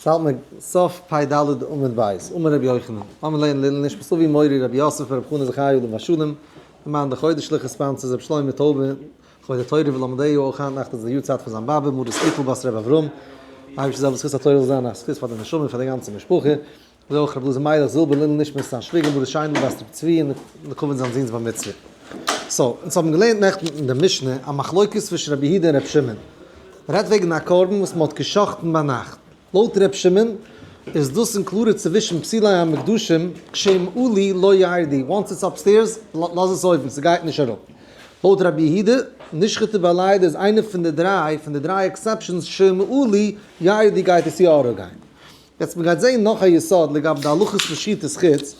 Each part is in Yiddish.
ס'האלט מיר סוף פ' ד' עמוד ב', אמר רבי יוחנן, לאמיר לערנען לעילוי נשמת אבי מורי רבי יוסף ברב חנא זכרי' עליו השלום, למען די חודש'ליכע sponsors רבי שלמה טויבער, לכבוד התורה ולומדיה, אויך היינט נאכט איז די יארצייט פון זיין באבע מרת גיטל בת רבי אברהם, אייבערשטער זאל בזכות התורה זאל זיין א זכות פאר די נשמה און פאר די גאנצע משפחה, אזוי אויך רבי אלעזר מיילעך זילבער לעילוי נשמת זיין שוויגער מרת שיינדל בת רבי צבי און לכבוד זיין זון'ס בר מצוה. so, אונז האבן געלערנט נעכטן אין די משנה א מחלוקת צווישן רבי יהודה און רבי שמעון. מ'רעדט וועגן א קרבן וואס מ'האט גע'שחט'ן ביינאכט. לויט ר' שמעון איז דאס אין קלארע צווישן פסילי המקדשים כשהם עלי לא ירדו, once it's upstairs לאז עס אויבן ס'גייט נישט אראפ. לויט רבי יהודה, נשחטו בלילה איז איינע פון די דריי פון די דריי exceptions שהם עלו ירדו גייט עס יא אראפגיין. יעצט מ'גייט זעהן נאך א יסוד לגבי די הלכות פון שחיטת חוץ,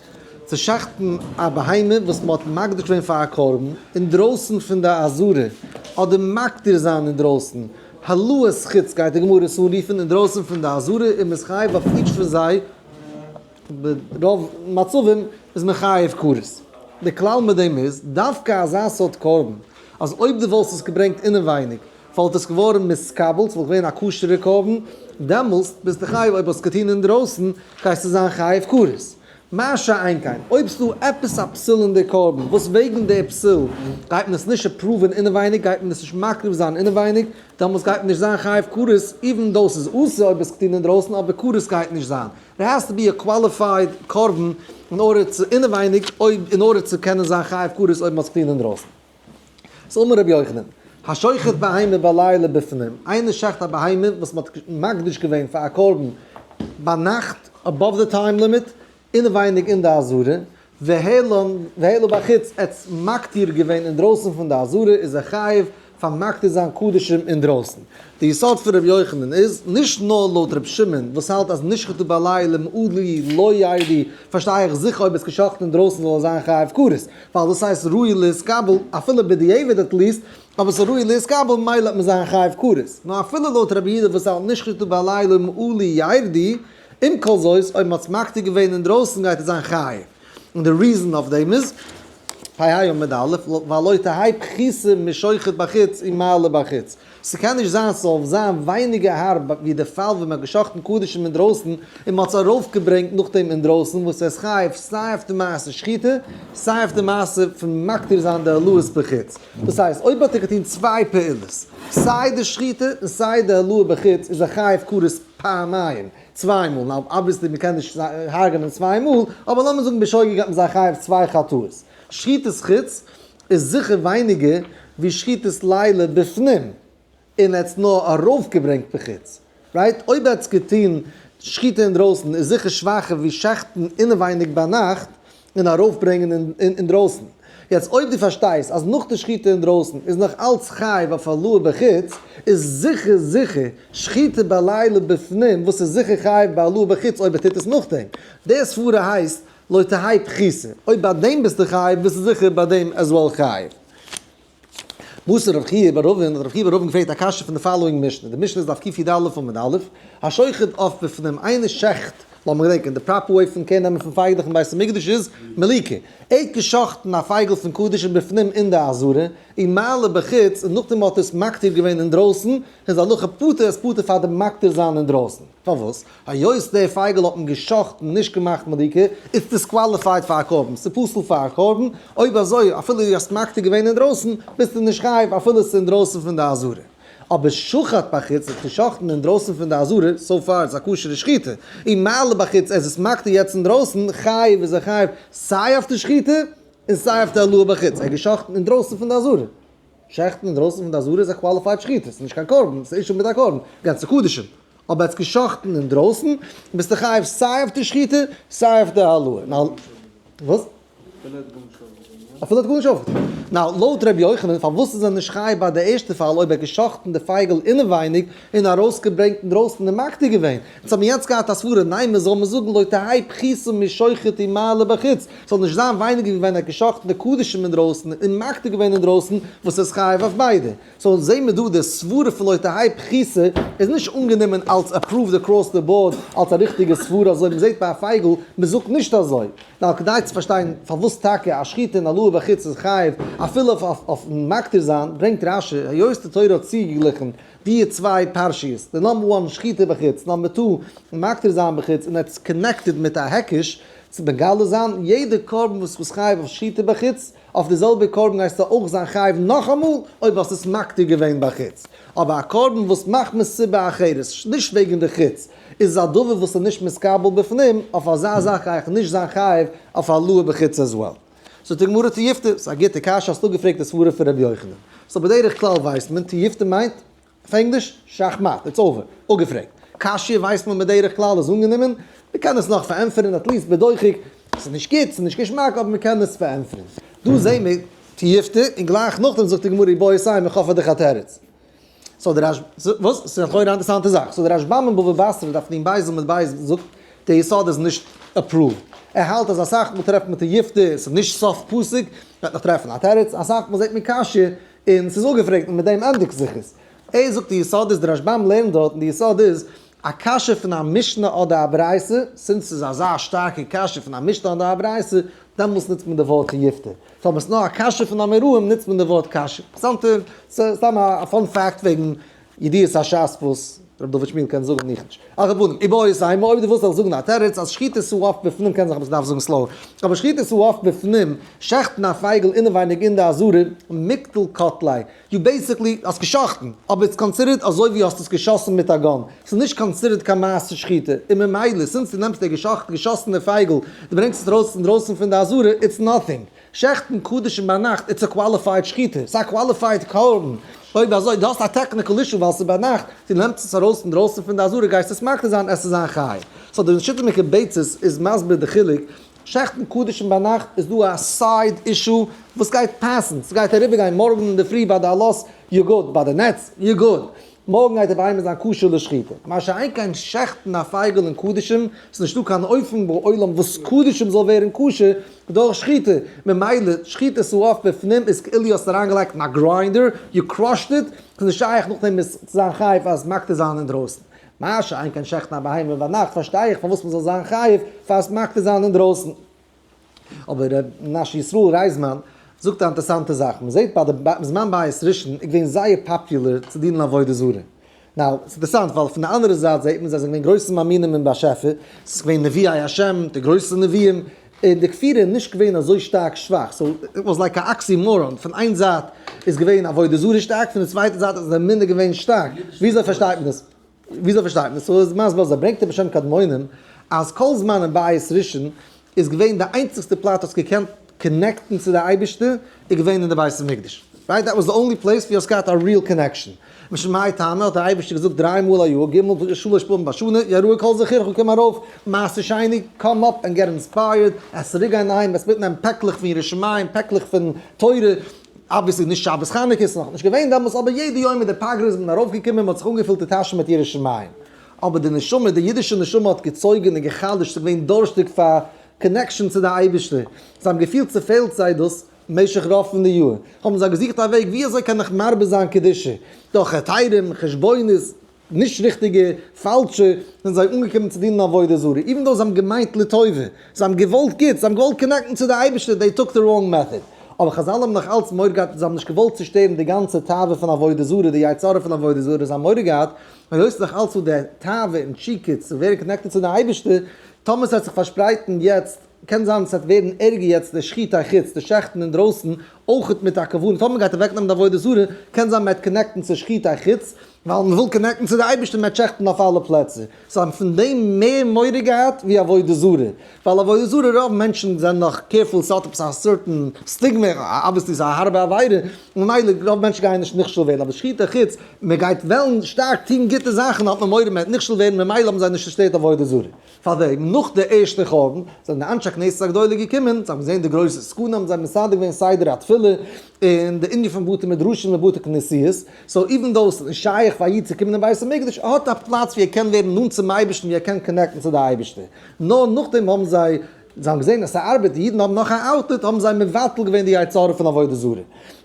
צו שחט'ן א בהמה וואס מ'האט מקדיש געווען פאר א קרבן אינדרויסן פון די עזרה, אדער מקטיר זיין אינדרויסן, העלאת חוץ גייט די גמרא עס אנרופן, אינדרויסן פון די עזרה און מ'איז חייב אויף each פון זיי, ברוב מצבים איז מען חייב כרת. די כלל מיט דעם איז, דווקא אזא סארט קרבן, אז אויב דו וואלסט עס געברענגט אינעווייניג, וואלט עס געווארן מתקבל, ס'וואלט געווען א כשר'ע קרבן, דעמאלסט ביסטו חייב, אויב האסט געטון אינדרויסן, גייסטו זיין חייב כרת. מה שאין כן, אויב ס'דא עפעס א פסול אין די קרבן, וואס וועגן די פסול גייט מען עס נישט approve ען אינעווייניג, גייט מען עס נישט מקריב זיין אינעווייניג, דעמאלסט גייט מען נישט זיין חייב כרת, even though ס'איז אסור אויב עס געטון אינדרויסן, אבער כרת גייט נישט זיין. There has to be a qualified קרבן in order צו אינעווייניג, אויב in order צו קענען זיין חייב כרת אויב מ'האט עס געטון אינדרויסן. איז אמר רבי יוחנן, השוחט בהמה בלילה בפנים, איינער שעכט א בהמה וואס מען האט מקדיש געווען פאר א קרבן ביינאכט above די time limit, אינעווייניג אין די עזרה, והעלה בחוץ, ער האט מקטיר געווען אינדרויסן פון די עזרה, איז ער חייב פאר מקטיר זיין קדשים אינדרויסן. די יסוד פון רבי יוחנן איז, נישט נאר לויט רבי שמעון וואס האלט אז נשחטו בלילה מעלו לא ירדו, פארשטיי איך זיכער אויב עס געשחט'ן אינדרויסן זאל ער זיין חייב כרת, ווייל דאס הייסט ראוי להתקבל, אפילו בדיעבד at least, אבער ס'איז ראוי להתקבל ממילא וועט מען זיין חייב כרת. נאר אפילו לויט רבי יהודה וואס האלט נשחטו בלילה מעלו ירדו, עם כל זאת, אויב מ'האט עס מקטיר געווען אינדרויסן גייט ער זיין חייב. און די reason אויף דעם איז, פ ה עמוד א', ווייל לא תהא פחותה משוחט בחוץ ומעלה בחוץ. ס'קען נישט זיין ס'זאל זיין ווייניגער הארב ווי די פאל ווען מ'האט גע'שחט'ן קדשים אינדרויסן און מ'האט עס ארויפגעברענגט נאכדעם אינדרויסן וואס עס חייב סיי אויף די מעשה שחיטה סיי אויף די מעשה פון מקטיר זיין די העלאות בחוץ. דאס הייסט אויב האט ער געטון צוויי פעולות סיי די שחיטה און סיי די העלאה בחוץ איז ער חייב כרת פעמיים, צוויי מאל, now obviously מ'קען נישט הרג'נען צוויי מאל, אבער לאמיר זאגן בשוגג גייט מען זיין חייב צוויי חטאות. שחיטת חוץ איז זיכער ווייניגער ווי שחיטת לילה בפנים, און ער האט עס נאר ארויפגעברענגט בחוץ, right? אויב ער האט עס געטון שחיטה אינדרויסן איז זיכער שוואכער ווי שעכטן אינעווייניג ביינאכט און ארויפברענגען אינדרויסן. יעצט אויב דו פארשטייסט אז נאך די שחיטה אינדרויסן איז נאך אלץ חייב אויף העלאה בחוץ, איז זיכער זיכער שחיטה בלילה בפנים וואס איז זיכער חייב בהעלאה בחוץ אויב ער טוט עס נאכדעם. די סברה הייסט לא תהא פחותה, אויב ביי דעם ביסטו חייב ביסטו זיכער ביי דעם as well חייב. מתיב רב חייא בר אבין, האט רב חייא בר אבין געפרעגט א קשיא פון די following משנה, די משנה איז דף קי"א עמוד א', השוחט עוף בפנים, איינער שעכט, לאמיר געדענקען, די proper way פון קער נעמען פון פייגלעך אין בית המקדש איז מליקה, ער האט געשאכטן א פייגל פון קדשים בפנים אין די עזרה, ומעלה בחוץ, און נאכדעם האט ער עס מקטיר געווען אינדרויסן, איז הלכה פטור, עס פטור פאר די מקטיר זיין אינדרויסן. פארוואס? היות דער פייגל האט מען גע'שחט'ן נישט געמאכט מליקה, איז disqualified פאר א קרבן, ס'איז פסול פאר א קרבן, אויב אזוי אפילו דו האסט מקטיר געווען אינדרויסן, ביסטו נישט חייב אפילו ס'איז אינדרויסן פון די עזרה. אבער שחט בחוץ, האט גע'שחט'ן אינדרויסן פון די עזרה, so far איז א כשר'ע שחיטה, ומעלה בחוץ, ער איז עס מקטיר יעצט אינדרויסן, חייב איז ער חייב סיי אויף די שחיטה, און סיי אויף די העלאה בחוץ, ער האט גע'שחט'ן אינדרויסן פון די עזרה. שעכטן אינדרויסן פון די עזרה איז א qualified שחיטה, ס'איז נישט קיין קרבן, ס'איז אישור מיט א קרבן, גאנצע קדשים. אבער האסט געשחט'ן אינדרויסן, ביסטו חייב סיי אויף די שחיטה, סיי אויף די העלאה. Now, וואס? אפילו האט גארנישט אויפגעטון. Now, לויט ר' יוחנן, פארוואס איז ער נישט חייב ביי די ערשטע פאל אויב ער האט געשחט'ן די פייגל אינעווייניג און ארויסגעברענגט אינדרויסן און מקטיר געווען? אונז האבן יעצט געהאט א סברה, ניין מען זאל מען זאגן לא תהא פחותה משוחט ומעלה בחוץ, ס'זאל נישט זיין ווייניגער ווי ווען ער האט געשחט'ן די קדשים אינדרויסן און מקטיר געווען אינדרויסן וואס איז חייב אויף ביידע. So זעהן מיר דא די סברה פון לא תהא פחותה איז נישט אנגענומען אלס approved across the board אלס א ריכטיגע סברה אזוי ווי מ'זעהט ביי א פייגל, מ'זאגט נישט אזוי. נאר כדי צו פארשטיין פארוואס טאקע א שחיטה און העלאה בחוץ איז חייב אפילו אויף מקטיר זיין, ברענגט רש"י היות די תורה האט צוגעגליכן. די צוויי פרשיות, די number one שחיטה בחוץ, number two מקטיר זיין בחוץ, און it's connected מיט א היקש, צו מגלה זיין יעדע קרבן וואס איז חייב אויף שחיטה בחוץ, אויף די זעלבע קרבן גייסטו אויך זיין חייב נאכאמאל אויב האסט עס מקטיר געווען בחוץ. אבער א קרבן וואס מאכט מסיבה אחרת, נישט וועגן די חוץ, איז א דבר וואס איז נישט מתקבל בפנים, אויף אזא זאך גיי איך נישט זיין חייב אויף העלאה בחוץ as well. זאגט די גמרא תיובתא, ס'איז א גוטע קשיא, האסטו געפרעגט די סברה פון רבי יוחנן. so בדרך כלל ווייסט מען, תיובתא מיינט, אויף ענגליש, שאכמאט, it's over, אפגעפרעגט. קשיא ווייסט מען בדרך כלל איז אנגענומען, מ'קען עס נאך פארענטפערן at least בדוחק, ס'איז נישט גוט, ס'איז נישט געשמאק, אבער מ'קען עס פארענטפערן. דא זעהן מיר תיובתא, און גלייך נאכדעם זאגט די גמרא איבעית אימא, איך האף פאר דיך א תירוץ. so דער רש ב, וואס? ס'איז לכאורה א אינטערעסאנטע זאך. so דער רשב"ם אין בבא בתרא דף נ בית עמוד בית זאגט, די יסוד איז נישט approved. ער האלט אז אסאך מאל טרעפט מען תיובתא, ס'איז נישט סוף פסוק, מ'וועט נאך טרעפן א תירוץ, אסאך מאל זעט מען קשיא און ס'איז אפגעפרעגט און מיט דעם ענדיגט זיך עס. ער זאגט די יסוד איז, די רשב"ם לערנט דארט און די יסוד איז, א קשיא פון א משנה אדער א ברייתא, since ס'איז אזא שטארקע קשיא פון א משנה אדער א ברייתא, דעמאלס נוצט מען די ווארט תיובתא. טאמער ס'איז נאר א קשיא פון אמוראים נוצט מען די ווארט קשיא. אינטערעסאנטע, ס'איז סתם א fun fact וועגן ידיעות הש"ס וואס ר' דוד שמיל קען זאגן איך נישט. על כל פנים, איבעית אימא, אויב דו ווילסט זאל איך זאגן א תירוץ אז שחיטת העוף בפנים קען זיך אבער ס'דארף זאגן slower. אבער שחיטת העוף בפנים, שעכטן א פייגל אינעווייניג אין די עזרה, מיקטל קטליה. you basically האסט געשאכטן, אבער it's considered אזוי ווי האסט עס געשאסן מיט א gun. ס'איז נישט considered קיין מעשה שחיטה, און ממילא since דו נעמסט די געשאסענע פייגל, דו ברענגסט עס ארויס אינדרויסן פון די עזרה, it's nothing. שעכטן קדשים ביינאכט, it's a qualified שחיטה, ס'איז א qualified קרבן. אויב אזוי, דו האסט א technical issue ווייל ס'איז ביינאכט, דו נעמסט עס ארויס אינדרויסן פון די עזרה גייסט עס מקטיר זיין, עס איז זיין חי. so די שיטה מקובצת איז מסביר די חילוק, שעכטן קדשים ביינאכט איז דא א side issue וואס גייט pass ן, ס'גייט אריבערגיין מארגן אינדערפרי ביי די עלות, you good, ביי די נץ, you good. מארגן גייט די בהמה זיין כשר לשחיטה. מה שאין כן שעכטן א פייגל אין קדשים, ס'איז נישטא קיין אופן בעולם וואס קדשים זאל ווערן כשר דורך שחיטה, ממילא שחיטת העוף בפנים איז כאילו האסט אריינגעלייגט אין א grinder, you crushed it, ס'איז נישט שייך נאכדעם עס צו זיין חייב אז מקטיר זיין אינדרויסן. מה שאין כן שעכטן א בהמה ביינאכט פארשטיי איך פארוואס מ'זאל זיין חייב פאר עס מקטיר זיין אינדרויסן. אבער ר' מנשה ישראל רייזמאן זאגט א אינטערסאנטע זאך, מען זעט ביי די זמן בית ראשון איז געווען זייער פאפולער צו דינען עבודה זרה, now ס'איז אינטערסאנט ווייל פון די אנדערע זייט זעט מען זיי זענען געווען גרויסע מאמינים אין באשעפער, ס'איז געווען נביאי השם, די גרויסע נביאים, און די כפירה איז נישט געווען אזוי שטארק שוואך, so it was like א oxymoron, פון איין זייט איז געווען עבודה זרה שטארק, פון די צווייטע זייט איז די אמונה געווען שטארק, וויאזוי פארשטייט מען דאס? וויאזוי פארשטייט מען עס? so איז מסביר אזוי, ברענגט ער בשם קדמונים אז כל זמן אין בית ראשון איז געווען די איינציגסטע פלאץ האסט געקענט connect ן צו די אייבערשטער איז געווען אין די בית המקדש, right? That was the only place ווי האסט געהאט א real connection. משום מאי טעמא האט דער אייבערשטער געזאגט דריי מאל א יאר, ג' שלש פעמים בשנה, יראה כל זכורך קום ארויף, מעשר שני, come up and get inspired, עס צוריק גיין אהיים, עס מיטנעמען פעקלעך פון ירושלים, פעקלעך פון תורה, obviously נישט שבת חנוכה, ס'איז נאכנישט געווען דעמאלס, אבער יעדע יום אין די פגרה איז מען ארויפגעקומען, מ'האט זיך אנגעפילט די טאשן מיט יראת שמים. אבער די נשמה, די אידישע נשמה האט געצויגן און גע'חלש'ט, ס'איז געווען דורשטיג פאר connection צו די אייבערשטער, זיי האבן געפילט ס'פעלט זיי דאס במשך רוב פון די יאר, האבן זיי געזוכט א וועג ווי אזוי קען איך מרבה זיין קדושה, דורך היתרים, חשבונות, נישט ריכטיגע, פאלשע, זענען זיי אנגעקומען צו דינען עבודה זרה, even though זיי האבן געמיינט לטובה, זיי האבן געוואלט גוטס, זיי האבן געוואלט connect ן צו די אייבערשטער, they took the wrong method. אבער חז"ל האבן נאך אלץ מורא געהאט, זיי האבן נישט געוואלט צושטערן די גאנצע תאווה פון עבודה זרה, די יצר הרע פון עבודה זרה, זיי האבן מורא געהאט, היות ס'איז נאך אלץ דא די תאווה און תשוקה צו ווערן connected צו די אייבערשטער, טאמער ס'וועט זיך פארשפרייטן יעצט, קען זיין ס'וועט ווערן ערגער יעצט די שחיטה חוץ, די שעכטן אינדרויסן, אויכעט מיט א כוונה, טאמער מ'גייט אוועקנעמען די עבודה זרה, קען זיין מ'וועט connect ן צו שחיטה חוץ, ווייל מ'וויל connect ן צו די אייבערשטער מ'וועט שעכטן אויף אלע פלעצער. זיי האבן פון דעם מער מורא געהאט ווי עבודה זרה, ווייל עבודה זרה רוב מענטשן זענען נאך careful ס'האט עפעס א certain סטיגמע, obviously ס'איז א הארבע עבירה, ממילא רוב מענטשן גייען נישט נכשל ווערן, אבער שחיטה חוץ, מ'גייט וועלן שטארק טון גוטע זאכן האט מען מורא מ'וועט נכשל ווערן ממילא האבן זיי נישט צושטערט עבודה זרה. פארדעם נאך די ערשטע חורבן זענען די אנשי כנסת הגדולה געקומען, זיי האבן געזען די גרויסע סכנה האבן זיי מסדר געווען סדר התפילה און די ענין פון בתי מדרשים און בתי כנסיות, so even though ס'איז נישט שייך פאר א איד צו קומען אין בית המקדש, ער האט א פלאץ ווי ער קען ווערן נאנט צום אייבערשטן ווי ער קען connect ן צו די אייבערשטער. נאר נאכדעם האבן זיי זיי האבן געזען אז ס'ארבעט, די אידן האבן נאך א outlet, האבן זיי מבטל געווען די יצר הרע פון עבודה זרה.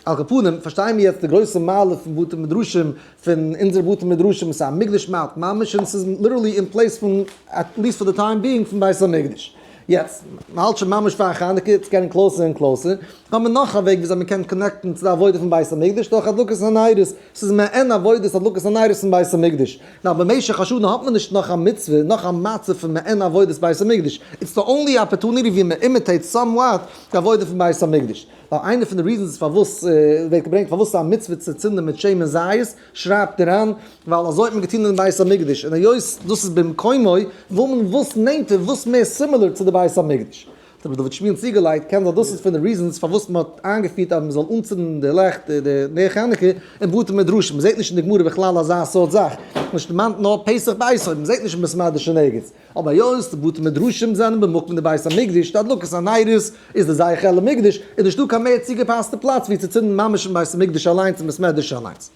על כל פנים, פארשטייען מיר יעצט די גרויסע מעלה פון בתי מדרשים, פון אונזערע בתי מדרשים, ס'איז א מקדש מעט ממש און ס'איז literally in place פון, at least for the time being, פון בית המקדש. יעצט, מ'האלט שוין ממש פאר חנוכה, it's getting closer and closer, האבן מיר נאך א וועג וויאזוי מ'קען connect ן צו די עבודה פון בית המקדש, דורך הדלקת הנרות, ס'איז מעין עבודת הדלקת הנרות אין בית המקדש. נאר במשך השנה האט מען נישט נאך א מצוה, נאך א מצב פון מעין עבודת בית המקדש, it's the only opportunity ווי מען imitate somewhat די עבודה פון בית המקדש. ווייל איינע פון די reasons פארוואס ווערט געברענגט פארוואס ס'איז א מצוה צו צינדן מיט שמן זית, שרייבט דער רן, ווייל אזוי האט מען געטון אין בית המקדש, און היות דאס איז במקומו, וויל מען וואס נענטער, וואס מער similar צו די בית המקדש. האט רבי דוד שמואל צוגעלייגט, קען זיין דאס איז פון די reasons פארוואס מען האט איינגעפירט אז מען זאל אנצינדן די לעכט די נר חנוכה אין בתי מדרשים, מען זעט נישט אין די גמרא בכלל אזא סארט זאך, נישט דערמאנט נאר פסח בעשור, מען זעט נישט אין בית מדרש אין ערגעץ, אבער היות די בתי מדרשים זענען במקום די בית המקדש, די הדלקת הנרות איז די זכר למקדש, איז נישטא קיין מער צוגעפאסטע פלאץ ווי צו צינדן ממש אין בית המקדש אליינס אין בית מדרש אליינס.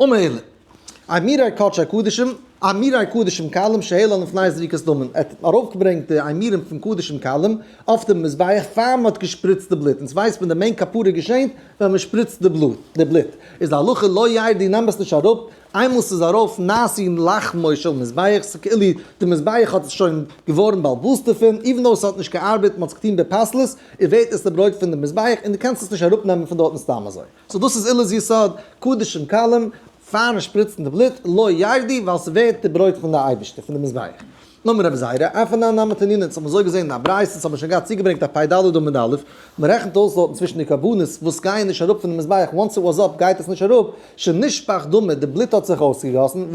אמר עולא, אימורי קדשי קדשים, אימורי קדשים קלים שהעלן לפני זריקת דמן, ער האט ארויפגעברענגט די אימורים פון קדשים קלים אויף דעם מזבח פאר מען האט געשפריצט די בלוט, אונז ווייסט מען די main כפרה געשענט ווען מען שפריצט די בלוט, די בלוט איז די הלכה לא ירדו נעם עס נישט אראפ, איינמאל ס'איז ארויף נעשין לחמו של מזבח, ס'כאילו די מזבח האט עס שוין געווארן בעל הבית דערפון, even though ס'האט נישט געארבעט, מ'האט עס געטון בפסלות, איז ווערט עס די ברויט פון די מזבח און דו קענסט עס נישט אראפנעמען פון דארטן סתם אזוי. so דאס איז עולא'ס יסוד, קדשים קלים, פארן שפריצן די בלוט, לא ירדו, ווייל ס'ווערט די ברויט פון די אייבערשטער, פון די מזבח. נאמר רבי זירא, אף אנן נמי תנינא, אונז האבן אזוי געזען אין א ברייתא, אונז האבן שוין געהאט צוגעברענגט א פ ד עמוד א', מ'רעכנט אויס דארטן צווישן די קרבנות וואס גייען נישט אראפ פון די מזבח, once it was up גייט עס נישט אראפ, שנשפך דמה, די בלוט האט זיך אויסגעגאסן,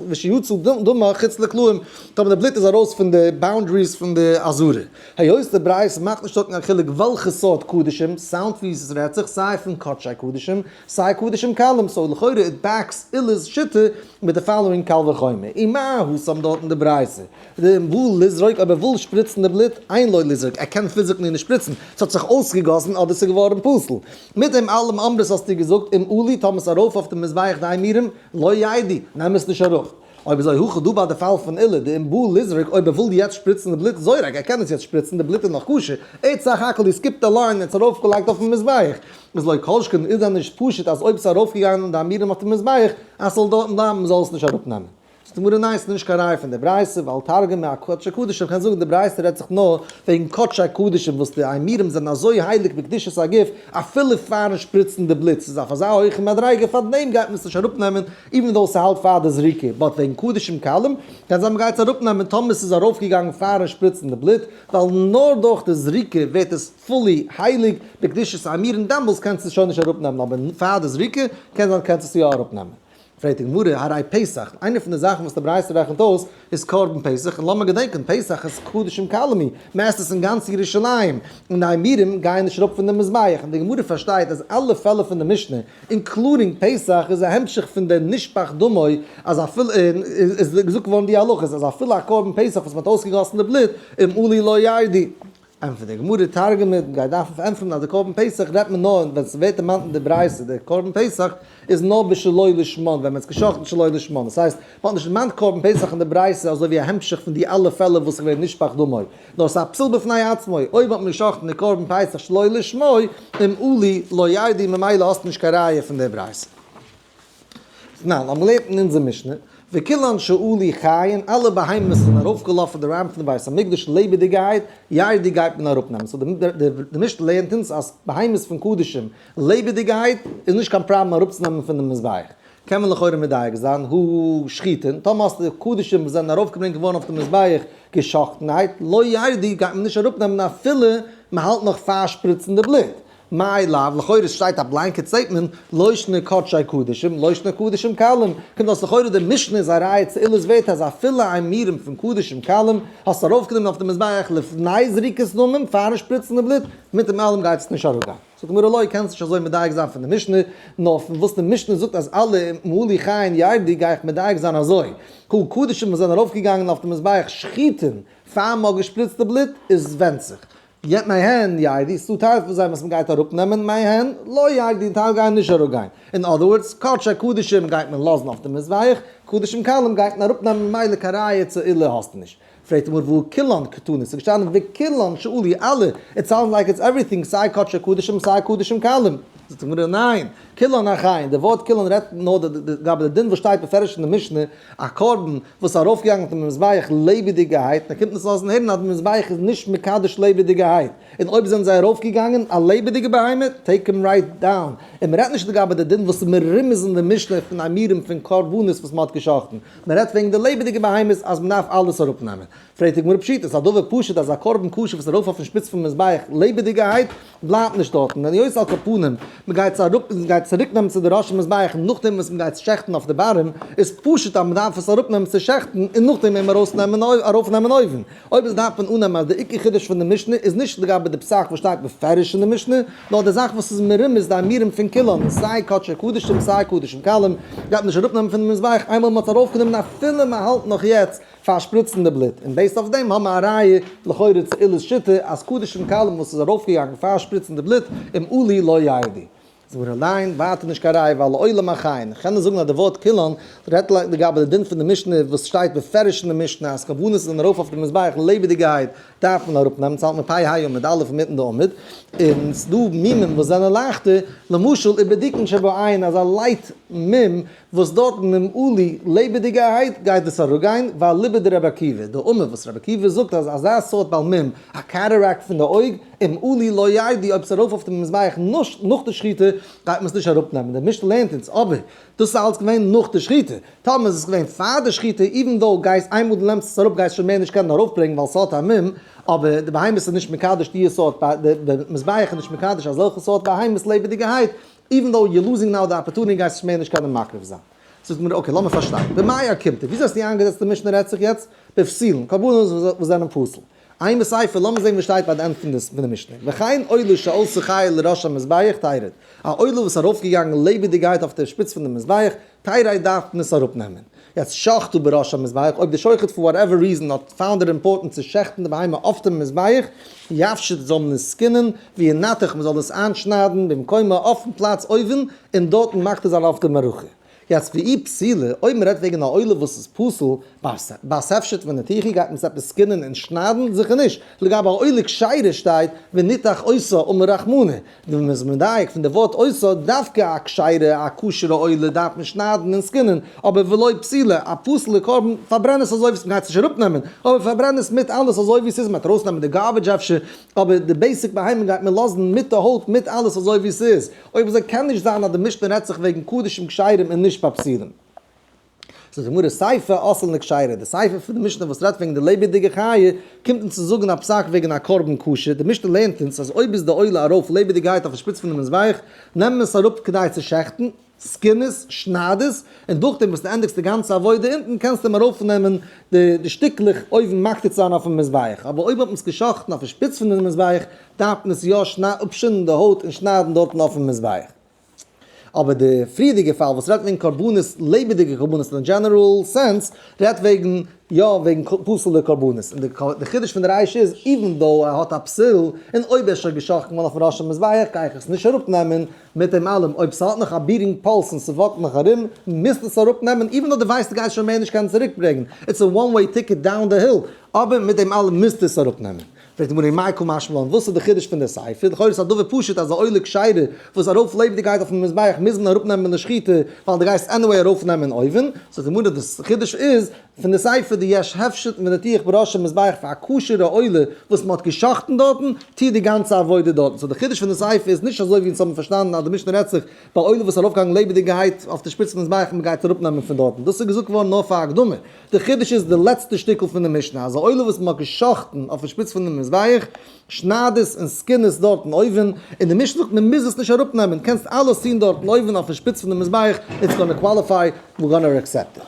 ושיצא דמה חוץ לקלעים, טאמער די בלוט איז ארויס פון די boundaries פון די עזרה. היות די ברייתא מאכט נישט דארטן קיין חילוק וועלכע סארט קדשים, sound ווי עס רעדט זיך סיי פון קדשי קדשים סיי קדשים קלים, so לכאורה it backs עולא'ס שיטה מיט די following קל וחומר, אי מה התם דארט אין די ברייתא, דאם בא לזרוק אויב ער וויל שפריצן די בלוט, אין לו לזרוק, ער קען physically נישט שפריצן, ס'האט זיך אויסגעגאסן אדער ס'איז געווארן פסול. מיט דעם אלעם אמרת האסטו געזאגט אם עלו טאמער ס'איז ארויף אויף די מזבח די אימורים, לא ירדו, נעם עס נישט ארויף. אויב אזוי הכא דא ביי די פאל פון עולא דאם בא לזרוק אויב ער וויל יעצט שפריצן די בלוט זורק ער קען עס יעצט שפריצן די בלוט איז נאך כשר ער האט סך הכל he skipped the line און עס ארויפגעלייגט אויפן מזבח איז לא כל שכן איז דען נישט פשוט אז אויב ס'איז ארויפגעגאנגען די אימורים אויף די מזבח אז ס'זאל דארטן בלייבן מ'זאל עס נישט אראפנעמען. זאגט די גמרא ניין ס'איז נישט קיין ראיה פון די ברייתא ווייל תרגמא אקדשי קדשים קען זאגן די ברייתא רעדט זיך נאר וועגן קדשי קדשים וואס די אימורים זענען אזוי הייליג בקדושת הגוף אפילו פארן שפריצן די בלוט ס'איז אויף אזא הויכע מדריגה פארדעם גייט מען עס נישט אראפנעמען even though ס'האלט פאר די זריקה, but וועגן קדשים קלים, קען זיין מ'גייט עס אראפנעמען טאמער ס'איז ארויפגעגאנגען פארן שפריצן די בלוט, ווייל נאר דורך די זריקה ווערט עס fully הייליג בקדושת האימורין, דעמאלס קענסטו עס שוין נישט אראפנעמען, אבער פאר די זריקה קען זיין קענסטו עס יא אראפנעמען. פרעגט די גמרא, הרי פסח, איינע פון די זאכן וואס די ברייתא רעכנט אויס איז קרבן פסח, און לאמיר געדענקען, פסח איז קדשים קלים, מ'עסט עס אין גאנץ ירושלים, און די אימורים גייען נישט אראפ פון די מזבח, און די גמרא פארשטייט אז אלע פעלער פון די משנה including פסח איז א המשך פון די נשפך דמו אז אפילו איז געזאגט געווארן די הלכות אז אפילו א קרבן פסח וואס מען האט אויסגעגאסן די בלוט אם עלו לא ירדו. ענטפערט די גמרא תרגמא גייט דארפן פארענטפערן אז די קרבן פסח רעדט מען נאר ווען ס'ווערט דערמאנט אין די ברייתא די קרבן פסח איז נאר בשלא לשמה ווען מען האט עס געשחט'ן שלא לשמה דאס הייסט מען האט נישט דערמאנט קרבן פסח אין די ברייתא אזוי ווי א המשך פון די אלע פעלער וואס איז געווען נשפך דמו. נאר ס'איז א פסול בפני עצמו, אויב האט מען געשחט'ן די קרבן פסח שלא לשמו, אם עלו לא ירדו ממילא האסטו נישט קיין ראיה פון די ברייתא. תנן, האבן געלערנט אין אונזער משנה, וכולן שעלו חיין, אלע בהמות זענען ארויפגעלאפן די ramp פון די בית המקדש לעבעדיגעהייט, ירדו גייט מען אראפנעמען. so די משנה לערנט אונז אז בהמות פון קדשים לעבעדיגעהייט איז נישט קיין פראבלעם אראפצונעמען פון די מזבח. קען מען לכאורה מדייק זיין, הא שחוטין, טאמער האסטו קדשים וואס זענען ארויפגעברענגט געווארן אויף די מזבח געשאכטנהייט, לא ירדו גייט מען נישט אראפנעמען אפילו מען האלט נאך פאר שפריצן די בלוט. מאי לאו, לכאורה שטייט א blanket statement, לא שנא קדשי קדשים, לא שנא קדשים קלים, קומט אויס לכאורה די משנה איז א ראיה צו עולא'ס ווערטער אז אפילו אימורים פון קדשים קלים האסטו ארויפגענומען אויף די מזבח לפני זריקת דמים פארן שפריצן די בלוט, מיט דעם אלעם גייט עס נישט אראפגיין. זאגט די גמרא לא, קענסט נישט אזוי מדייק זיין פון די משנה, נאר פון וואס די משנה זאגט אז אלע אם עלו חיין ירדו גיי איך מדייק זיין אזוי, הא קדשים וואס זענען ארויפגעגאנגען אויף די מזבח שחוטין פאר מ'האט געשפריצט די בלוט, איז ווענדט זיך. יעט מהן ירדו, ס'דא טייל פון זיי וואס מ'גייט אראפנעמען, מהן לא ירדו און טייל גייען נישט אראפגיין. אין other words, קדשי קדשים גייט מען לאזן אויף די מזבח, קדשים קלים גייט מען אראפנעמען ממילא קיין ראיה צו עולא האסטו נישט. פרעגט די גמרא והא כולן קתני, ס'איז געשטאנען וכולן שעלו אלע, it sounds like it's everything, סיי קדשי קדשים סיי קדשים קלים. זאגט די גמרא ניין, כולן אחין, די ווארט כולן רעדט נאר לגבי די דין וואס שטייט בפירוש אין די משנה, א קרבן וואס איז ארויפגעגאנגען אויף דעם מזבח לעבעדיגערהייט, און ער קומט אונז לאזן הערן אז די מזבח איז נישט מקדש לעבעדיגערהייט, און אויב זענען זיי ארויפגעגאנגען א לעבעדיגע בהמה, take him right down, און מען רעדט נישט לגבי די דין וואס איז מרומז אין די משנה פון אימורים פון קרבנות וואס מען האט געשחט'ן, מען רעדט וועגן די לעבעדיגע בהמות אז מען דארף אלעס אראפנעמען. פרעגט די גמרא פשיטא, ס'איז א דבר פשוט אז א קרבן כשר וואס איז ארויף אויפן שפיץ פון מזבח לעבעדיגערהייט בלייבט נישט דארטן, און היות על כל פנים מען גייט עס אראפ און גייט צוריק נעמען צו די ראש המזבח נאכדעם וואס מען גייט עס שעכטן אויף די ברים, איז פשוט אז מען דארף עס אראפנעמען צו שעכטן און נאכדעם אים ארויסנעמען ארויפנעמען אויבן. אויב איז דארף מען אננעמען אז די עיקר חידוש פון די משנה איז נישט לגבי די פסק וואס שטייט בפירוש אין די משנה, נאר די זאך וואס איז מרומז די אימורים פון כולן, סיי קדשי קדשים סיי קדשים קלים, גייט מען נישט אראפנעמען פון די מזבח איינמאל מען האט עס ארויפגענומען אפילו מען האלט נאך יעצט פארשפריצן די בלוט, און based אויף דעם האבן מיר א ראיה לכאורה צו עולא'ס שיטה אז קדשים קלים וואס איז ארויפגעגאנגען פאר שפריצן די בלוט אם עלו לא ירדו. זאגט מיר אליין ווייטער נישט קיין ראיה ווייל לעולם אחין. כ'קען נישט זאגן אז די ווארט כולן רעדט לגבי די דין פון די משנה וואס שטייט בפירוש אין די משנה אז קרבנות זענען ארויף אויף די מזבח לעבעדיגערהייט דארף מען אראפנעמען, ס'האלט מען פ' ה' עמוד א' אינמיטן די עמוד, און ס'דא מומים וואס זענען לייכטער, למשל ובדיקן שבעין אזא light מום וואס דארטן אם עלו לעבעדיגערהייט גייט עס אראפגיין, ווייל אליבא דרבי עקיבא, דאמר וואס רבי עקיבא זאגט אז אזא סארט בעל מום, א cataract פון די אויג, אם עלו לא ירדו אויב ס'איז ארויף אויף דעם מזבח נאך די שחיטה גייט מען עס נישט אראפנעמען, די משנה לערנט אונז אבער דאס איז אלץ געווען נאך די שחיטה, טאמער איז עס געווען פאר די שחיטה even though גייסט איינמאל דו נעמסט עס אראפ גייסט שוין מער נישט קענען ארויפברענגן ווייל ס'האט א מום, אבער די בהמות איז נישט מקדש די סארט די מזבח איז נישט מקדש אזעלכע סארט בהמות לעבעדיגערהייט, even though you're losing now די opportunity גייסט נישט מער נישט קענען מקריב זיין. זאגט מיר okay לאמיר פארשטיין, במאי אוקימתא, וויאזוי האסטו איינגעזעצט די משנה רעדט זיך יעצט בפסולין, קרבנות וואס זענען פסול. עיין בסיפא, לאמיר זען וואס שטייט ביי די end פון די משנה, וכן עולה שעלתה חיה לראש המזבח תרד, א עולה וואס איז ארויפגעגאנגען לעבעדיגעהייט אויף די שפיץ פון די מזבח, תרד דארף מען עס אראפנעמען. יעצט שחטו בראש המזבח, אויב די שוחט for whatever reason האט found it important צו שעכטן די בהמה אויף דעם מזבח, יפשוט זאל מען עס סקינען, וינתח מען זאל עס איינשניידן במקומה אויפן פלאץ אויבן, און דארטן מקטיר זיין אויף די מערכה. יעצט ואי פסולה, אויב מען רעדט וועגן א עולה וואס איז פסול, בת הפשט וניתוחי גייט מען עס עפעס סקינען און שניידן? זיכער נישט. לגבי א עולה כשרה שטייט וניתח אותה אמר רחמנא, ווען מען איז מדייק פון די ווארט אותה, דווקא א כשרה, א כשר'ע עולה דארף מען שניידן און סקינען, אבער ולא פסולה, א פסול'ע קרבן, פארברען עס אזוי ווי ס'מ'גייט עס נישט אראפנעמען, אבער פארברען עס מיט אלעס אזוי ווי ס'איז, מ'וועט ארויסנעמען די garbage אפשר, אבער די basic בהמה גייט מען לאזן מיט די הויט מיט אלעס אזוי ווי ס'איז, אויב אזוי קען נישט זיין אז די משנה רעדט זיך וועגן קדשים כשרים און נישט ביי פסולים. זאגט די גמרא סיפא אתאן לכשרה, די סיפא פון די משנה וואס רעדט וועגן די לעבעדיגע חיה, קומט אונז צו זאגן א פסק וועגן א קרבן כשר, די משנה לערנט אונז אז אויב איז די עולה ארויף לעבעדיגעהייט אויפן שפיץ פונעם מזבח, נעמט מען עס אראפ כדי צו שעכטן, skin עס, שנייד עס, און דורכדעם וואס דו ענדיגסט די גאנצע עבודה אונטן קענסטו אים ארויפנעמען די שטיקלעך אויבן מקטיר צו זיין אויפן מזבח, אבער אויב האט מען עס געשאכטן אויפן שפיץ פונעם מזבח דארף מען עס יא אפשינדן די הויט און שניידן דארטן אויפן מזבח. אבער די פריערדיגע פאל וואס רעדט וועגן קרבנות, לעבעדיגע קרבנות אין general sense, רעדט וועגן יא וועגן פסול'ע קרבנות, און די חידוש פון די רישא איז, even though ער האט א פסול, און אויב ער איז שוין געשאכטן געווארן אויפן ראש המזבח גיי איך עס נישט אראפנעמען, מיט דעם אלעם אויב ס'האט נאך א beating pulse און ס'וואקט נאך ארום, מוזטו עס אראפנעמען, even though דו ווייסט דו גייסט שוין מער נישט קענען צוריקברענגען, it's a one way ticket down the hill, אבער מיט דעם אלעם מוזטו עס אראפנעמען. פרעגט די גמרא מאי קא משמע לן, וואס איז די חידוש פון די סיפא? לכאורה איז עס א דבר פשוט אז א עולה כשרה וואס ארויף לעבעדיגעהייט אויפן מזבח מוז מען אראפנעמען לשחיטה ווייל דו גייסט anyway ארויפנעמען אויבן, זאגט די גמרא די חידוש איז פון די סיפא דיש הפשט וניתוח בראש המזבח פאר א כשר'ע עולה וואס מען האט גע'שחט'ן דארטן, טוט די גאנצע עבודה דארטן, so די חידוש פון די סיפא איז נישט אזוי ווי אונז האבן פארשטאנען אז די משנה רעדט זיך ביי עולה וואס איז ארויפגעגאנגען לעבעדיגעהייט אויף די שפיץ פון מזבח און מען גייט אראפנעמען פון דארטן, דאס איז געזאגט געווארן נאר פאר הקדמה. די חידוש איז די לעצטע שטיקל פון די משנה, אז א עולה וואס מ'האט גע'שחט'ן אויפן שפיץ פון די מזבח, שנייד עס און skin עס דארטן אויבן, און די משנה זאגט מ'מוז עס נישט אראפנעמען, קענסט אלעס טון דארטן אויבן אויפן שפיץ פון די מזבח, it's gonna qualify, we're gonna accept it.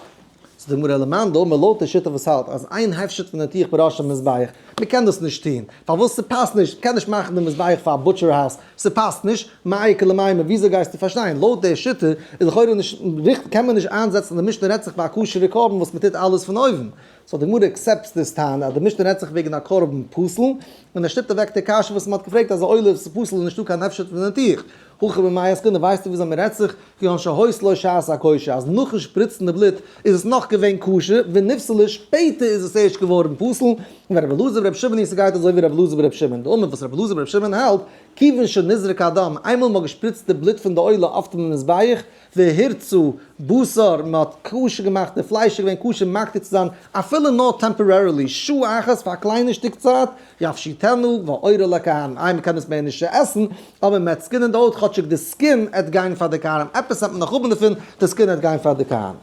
זאגט די גמרא למאן דאמר לויט די שיטה וואס האלט אז אין הפשט וניתוח בראש המזבח, מ'קען דאס נישט טון, פארוואס ס'פאסט נישט, מ'קען נישט מאכן די מזבח פאר א butcher house, ס'פאסט נישט, מאי איכא למימר, וויאזוי גייסטו פארשטיין? לויט די שיטה איז לכאורה נישט ריכטיג, קען מען נישט איינזעצן די משנה רעדט זיך ביי א כשר'ע קרבן וואס מ'טוט אלעס פון אויבן. so די גמרא accepts this טענה אז די משנה רעדט זיך וועגן א קרבן פסול, און ער שטופט אוועק די קשיא וואס מ'האט געפרעגט אז א עולה וואס איז פסול איז נישטא קיין הפשט וניתוח. הכא במאי עסקינן, ווייסטו וויאזוי מ'רעדט זיך? כגון שהיתה לו שעת הכושר, אז נאכן שפריצן די בלוט איז עס נאך געווען כשר, ונפסלה, שפעטער איז עס ערשט געווארן פסול. ורבי אלעזר ברבי שמעון היא, ס'גייט אזוי ווי רבי אלעזר ברבי שמעון, דאמר וואס רבי אלעזר ברבי שמעון האלט, כיוון שנזרק הדם, איינמאל מ'האט געשפריצט די בלוט פון די עולה אויף דעם מזבח, והורצה בשר, מ'האט כשר געמאכט, די פלייש איז געווען כשר מקטיר צו זיין, אפילו נאר temporarily, שעה אחת פאר א קליינע שטיק צייט, יפשיטנה ועורה לכהנים, איי מ'קען עס מער נישט עסן, אבער מ'עט skin ען די הויט כאטשיג די skin עט גיין פאר די כהנים, עפעס עט מען נאך האבן דערפון, די skin עט גיין פאר די כהנים.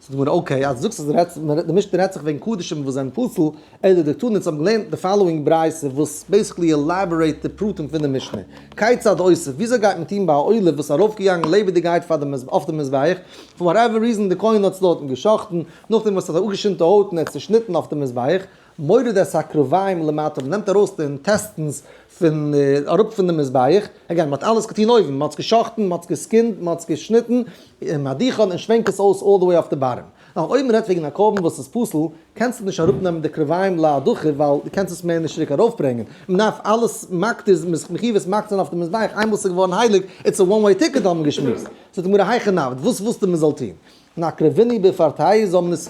זאגט די גמרא okay, אז דו זאגסט אז רעדט די משנה רעדט זיך וועגן קדשים וואס זענען פסול, אלא דקתני אונז האבן געלערנט די following ברייתא וואס basically elaborate די פרטים פון די משנה, כיצד עושה, וויאזוי גייט מען טון ביי א עולה וואס איז ארויפגעגאנגען לעבעדיגעהייט פאר די אויף די מזבח, for whatever reason די כהן האט עס דארטן גע'שחט'ן, נאכדעם וואס ער האט אפגעשינדט די הויט און ער האט עס צעשניטן אויף די מזבח, מוריד את הקרביים למטה, מ'נעמט ארויס די intestines פון אראפ פון די מזבח, again מ'האט אלעס געטון אויבן, מ'האט עס גע'שחט'ן, מ'האט עס געסקינט, מ'האט עס געשניטן, און מדיחן און שווענק עס אויס all the way אויף די bottom. נאר אויב מ'רעדט וועגן א קרבן וואס איז פסול, קענסטו נישט אראפנעמען די קרביים להדחה ווייל דו קענסט עס מער נישט צוריק ארויפברענגען, מ'דארף אלעס מקטיר, מ'איז מחיוב עס מקטיר זיין אויף די מזבח, איינמאל ס'איז געווארן הייליג, it's a one way ticket האבן מיר געשמועסט. זאגט די גמרא היכי נעביד, וואס ווילסטו מ'זאל טון? נקרבינהו בפרתייהו זאל מען עס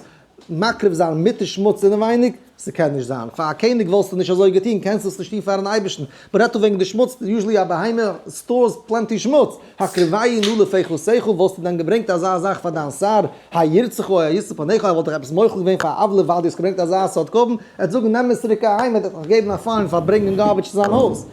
מקריב זיין מיט די שמוץ אינעווייניג? ס'קען נישט זיין. פאר א קעניג וואלסטו נישט אזוי געטון, קענסטו עס נישט טון פארן אייבערשטן. מ'רעדט דא וועגן די שמוץ, usually א בהמה stores plenty שמוץ. הקריבהו נא לפחתך, וואלסטו דען געברענגט אזא זאך פאר דיין שר? הירצך או הישא פניך, ער וואלט דיך עפעס מוחל געווען פאר א עוולה ווייל דו האסט געברענגט אזא סארט קרבן? ער וועט זאגן נעם עס צוריק אהיים, ער וועט דיך געבן א fine פאר ברענגען garbage צו זיין הויז.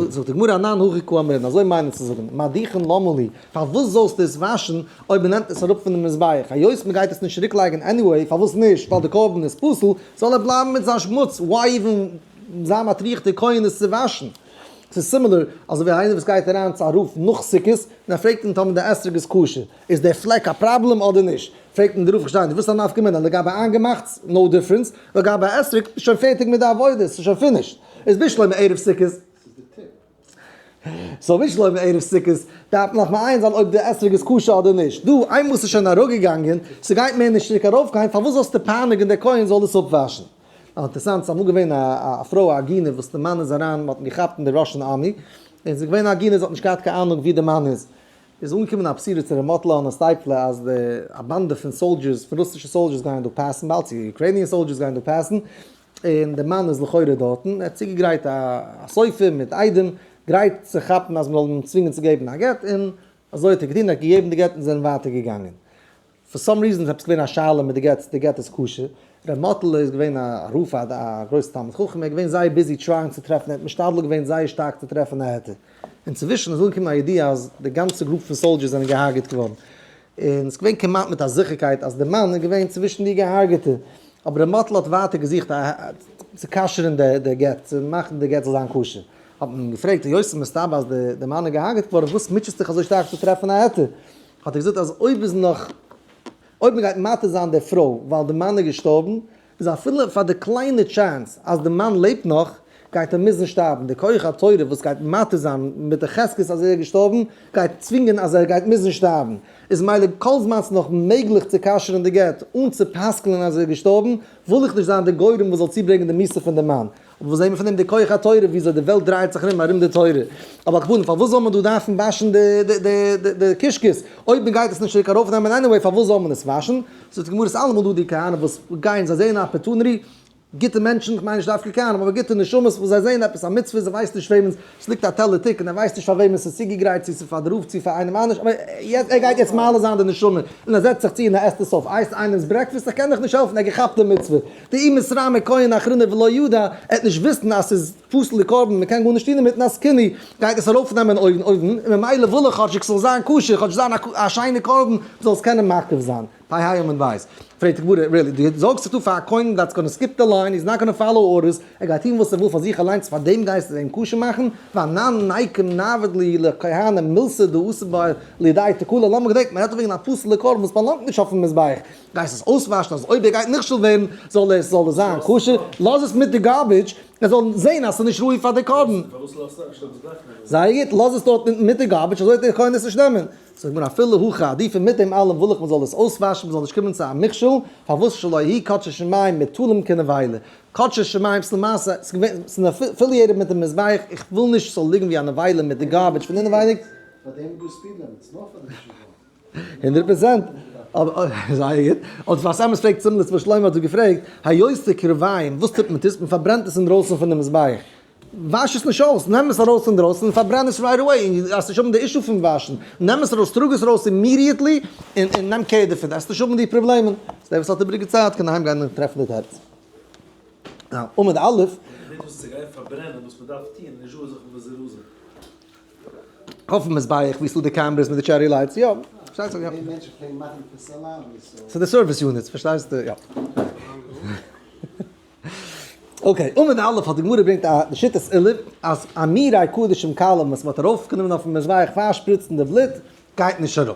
זאגט די גמרא אנן הכי קאמרינן, אזוי מיינען צו זאגן, מדיחן למה לי, פארוואס זאלסטו עס וואשן אויב מען נעמט עס אראפ פונעם מזבח? היות מען גייט עס נישט צוריק לייגן anyway, פארוואס נישט? ווייל די קרבן איז פסול, זאל ער בלייבן מיט זיין שמוץ, why even זיין מטריח די כהן עס צו וואשן? ס'איז similar אזוי ווי איינער וואס גייט אריין צו א רב נאך סוכות און ער פרעגט אים טאמער די אתרוג איז כשר, איז דער פלעק א פראבלעם אדער נישט? פרעגט אים דער רב כ'שטיי נישט, וואס איז א נפקא מינה לגבי איינגעמאכטס, no difference, לגבי אתרוג, איז שוין פערטיג מיט די עבודה, ס'איז שוין finished, איז בשלמא ערב סוכות. so בשלמא ערב סוכות דארף מען נאך מעיין זיין אויב די אתרוג איז כשר אדער נישט, דא איינמאל ס'איז שוין אראפגעגאנגען, ס'גייט מער נישט צוריק ארויפגיין, פארוואס זאלסטו פייניגן דער כהן זאל עס אפוואשן? אינטערעסאנט, ס'איז אמאל געווען א פרוי א עגונה וואס די מאן איז אריין, מ'האט אים געכאפט אין די Russian army, און ס'איז געווען א עגונה זי האט נישט געהאט קיין אהנונג ווי די מאן איז, איז אנגעקומען א בשורה צו ר' מאטלע און סטייפלער אז די א באנדע פון soldiers, פון רוסישע soldiers גייען דא pass ן באלד, צו Ukrainian soldiers גייען דא pass ן, און דער מאן איז לכאורה דארטן, ער האט צוגעגרייט א סופר מיט עדים, גרייט צו כאפן אז מען זאל אים צווינגען צו געבן א גט, און אזוי האט ער געטון, ער האט געגעבן די גט און זיי זענען ווייטער געגאנגען. for some reason איז עפעס געווען א שאלה מיט די גט, די גט איז כשר, ר' מאטעלע איז געווען א רב א גרויסע תלמיד חכם, ער איז געווען זייער busy trying צו טרעפן, ער האט משתדל געווען זייער שטארק צו טרעפן א היתר. אינצווישן איז אנגעקומען א ידיעה אז די גאנצע group פון soldiers זענען געהארגעט געווארן, און ס'איז געווען כמעט מיט א זיכערקייט אז די מאן איז געווען צווישן די געהארגעטע, אבער ר' מאטל האט ווייטער געזוכט צו כשר'ן די גט, צו מאכן די גט זאל זיין כשר. האט מען אים געפרעגט, היות ס'איז מסתבר אז די מאן איז געהארגעט געווארן, וואס מוטשעסטו דיך אזוי שטארק צו טרעפן א היתר? האט ער געזאגט אז אויב איז נאך, אויב מ'גייט מתיר זיין די פרוי ווייל די מאן איז געשטארבן, איז אפילו פאר די קליינע chance אז די מאן לעבט נאך, גייט ער מוזן שטארבן, די כח התורה וואס גייט מתיר זיין מיט די חזקת אז ער איז געשטארבן, גייט צווינגען אז ער גייט מוזן שטארבן, איז מילא כל זמן ס'איז נאך מעגליך צו כשר'ן די גט אן צו פסק'נען אז ער איז געשטארבן, וויל איך נישט זיין די גורם וואס זאל צוברענגען די מיתה פון די מאן. אבער וואס זעהן מיר פון דעם די כח התורה וויאזוי די וועלט דרייעט זיך ארום ארום די תורה. אבער על כל פנים פארוואס זאל מען דא דארפן וואשן די די די די קישקעס אויב מען גייט עס נישט צוריק ארויפנעמען anyway פארוואס זאל מען עס וואשן? זאגט די גמרא ס'איז אלעמאל דא די כהנים וואס גייען זיי זעהן א opportunity גוטע מענטשן, כ'מיין נישט דווקא כהנים אבער גוטע נשמות וואס זיי זעהן עפעס א מצוה זיי ווייסן נישט וועמענס ס'ליגט א טעלער תיק און ער ווייסט נישט פאר וועמען ס'איז צוגעגרייט צו ס'איז פאר די רב צו פאר איינעם אנדערש אבער ער גייט יעצט מעלה זיין די נשמה און ער זעצט זיך צו און ער עסט עס אויף הייסט איינעמס breakfast איך קען דיך נישט העלפן ער האט געכאפט די מצוה דאי מתרמי כהן אחרינא ולא ידע, ער וועט נישט וויסן אז ס'איז פסול די קרבן, מ'קען גארנישט טון דערמיט און אז קיני גייט עס ארויפנעמען אויבן אויבן, און ממילא וויל ער כאטשיג ס'זאל זיין כשר, כאטש זיין א שיינע קרבן, מ'זאל עס קענען מקריב זיין. פ ה עמוד בית. פרעגט די גמרא, really, דו זארגסט זיך דא פאר א כהן that's gonna skip the line, he's not gonna follow orders, ער גייט טון וואס ער וויל פאר זיך אליינס, פאר דעם גייסטו אים כשר מאכן? ואנן ניקום נעביד להו לכהנים מילתא דאתא ביה לידי תקלה, לאמיר געדענקען, מ'רעדט דא וועגן א פסול'ע קרבן וואס באלאנגט נישט אויפן מזבח, גייסט עס אויסוואשן אז אויב ער גייט נכשל ווערן זאל עס זאל עס זיין כשר, לאז עס מיט די garbage, ער זאל זען אז עס איז נישט ראוי פאר די קרבן. פארוואס לאזטו נישט אויף מזבח נעמען? זייער גוט, לאז עס דארט אונטן מיט די garbage, אזוי וועט דער כהן עס נישט נעמען. זאגט מען אפילו הכי עדיפא מיט דעם אלעם וויל איך מען זאל עס אויסוואשן מען זאל נישט קומען צו א מכשול, פארוואס שלא יהי' קדשי שמים מוטלים כנבילה, קדשי שמים ס'איז למעשה ס'איז געווען ס'איז affiliated מיט דעם מזבח, איך וויל נישט ס'זאל ליגן ווי א נבילה מיט די garbage פון אינעווייניג. פאר דעם איז דא speed limits, נאר פאר די ישיבה. 100%. אבער זייער גוט. און שפת אמת פרעגט similar וואס שלמה האט דא געפרעגט, היות קרביים, וואס טוט מען? מען פארברענט עס אינדרויסן פון די מזבח. וואש עס נישט אויס, נעם עס ארויס אינדרויסן און פארברען עס right away, און האסט נישט האבן די issue פון וואשן, נעם עס ארויס, טראג עס ארויס immediately, און און נעם care דערפון, וועסט נישט האבן די פראבלעמען. so דער וואס האט איבעריגע צייט קען אהיים גיין און טרעפן די תירוץ. עמוד א'. וואס צו גיין פארברענען וואס מען דארף טון, נישט דא זיך בזירוזין. אויפן מזבח ווי ס'דא די cameras מיט די cherry lights, יא, פארשטייט זיך יא. ס'איז די service units, פארשטייסטו, יא. okay, עמוד א' האט די גמרא ברענגט א שיטת עולא אז אימורי קדשים קלים וואס מ'האט ארויפגענומען אויפן מזבח פאר שפריצן די בלוט גייט נישט אראפ.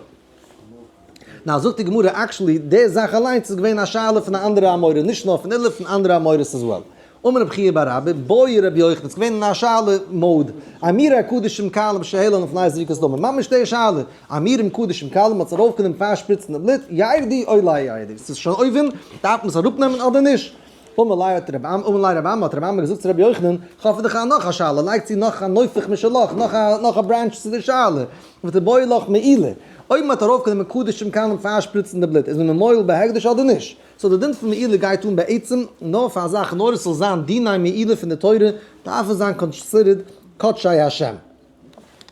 now זאגט די גמרא actually די זאך אליינס איז געווען א שאלה פון א אנדערע אמורא נישט נאר פון עולא פון אנדערע אמורות as well. אמר רבי חייא בר אבא בעי רבי יוחנן ס'איז געווען אין א שאלה mode אימורי קדשים קלים שהעלן לפני זריקת דמים ממש די שאלה אימורים קדשים קלים מ'האט עס ארויפגענומען פאר שפריצן די בלוט ירדו או לא ירדו ס'איז שוין אויבן דארף מען עס אראפנעמען אדער נישט? אמר ליה האט רבי אמר ליה רבי אמי האט רבי אמי געזאגט צו רבי יוחנן, כ'האב פאר דיך נאך א שאלה, לייג צו נאך א נופך משלך, נאך א נאך א branch צו די שאלה, ותיבעי לך מעילה, אויב מ'האט ארויפגענומען קדשים קלים פאר שפריצן די בלוט, איז מען מועל בהקדש אדער נישט? so די דין פון מעילה גייט אן בעצם נאר פאר א זאך נאר עס זאל זיין דיני מעילה פון די תורה דארף עס זיין considered קדשי השם.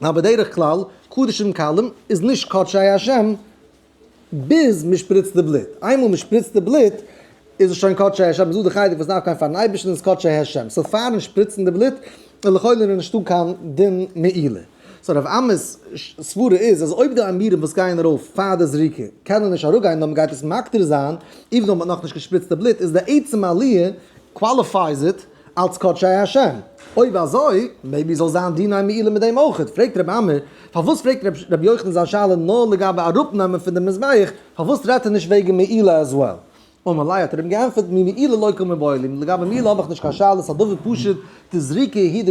נאר בדרך כלל קדשים קלים איז נישט קדשי השם, ביז מען שפריצט די בלוט. איינמאל מען שפריצט די בלוט איז עס שוין קדשי השם, איז דא די חלק וואס דארף גיין פארן אייבערשטן איז קדשי השם, so פארן שפריצן די בלוט איז לכאורה נישטא קיין דין מעילה. so רב אמי'ס סברה איז אז אויב די אימורים וואס גייען ארויף פאר די זריקה קענען נישט אראפגיין נאר מען גייט עס מקטיר זיין even though מען האט נאכנישט געשפריצט די בלוט איז די עצם עליה qualifies it אלץ קדשי השם. אויב אזוי, maybe זאל זיין דיני מעילה מיט דעם אויכעט. פרעגט רבי אמי, פארוואס פרעגט רבי יוחנן זיין שאלה נאר לגבי אראפנעמען פון די מזבח, פארוואס רעדט ער נישט וועגן מעילה as well? אמר ליה האט ער אים געענטפערט, ממעילה לא קא מיבעיא לי, לגבי מעילה האב איך נישט קיין שאלה, ס'איז א דבר פשוט, די זריקה היא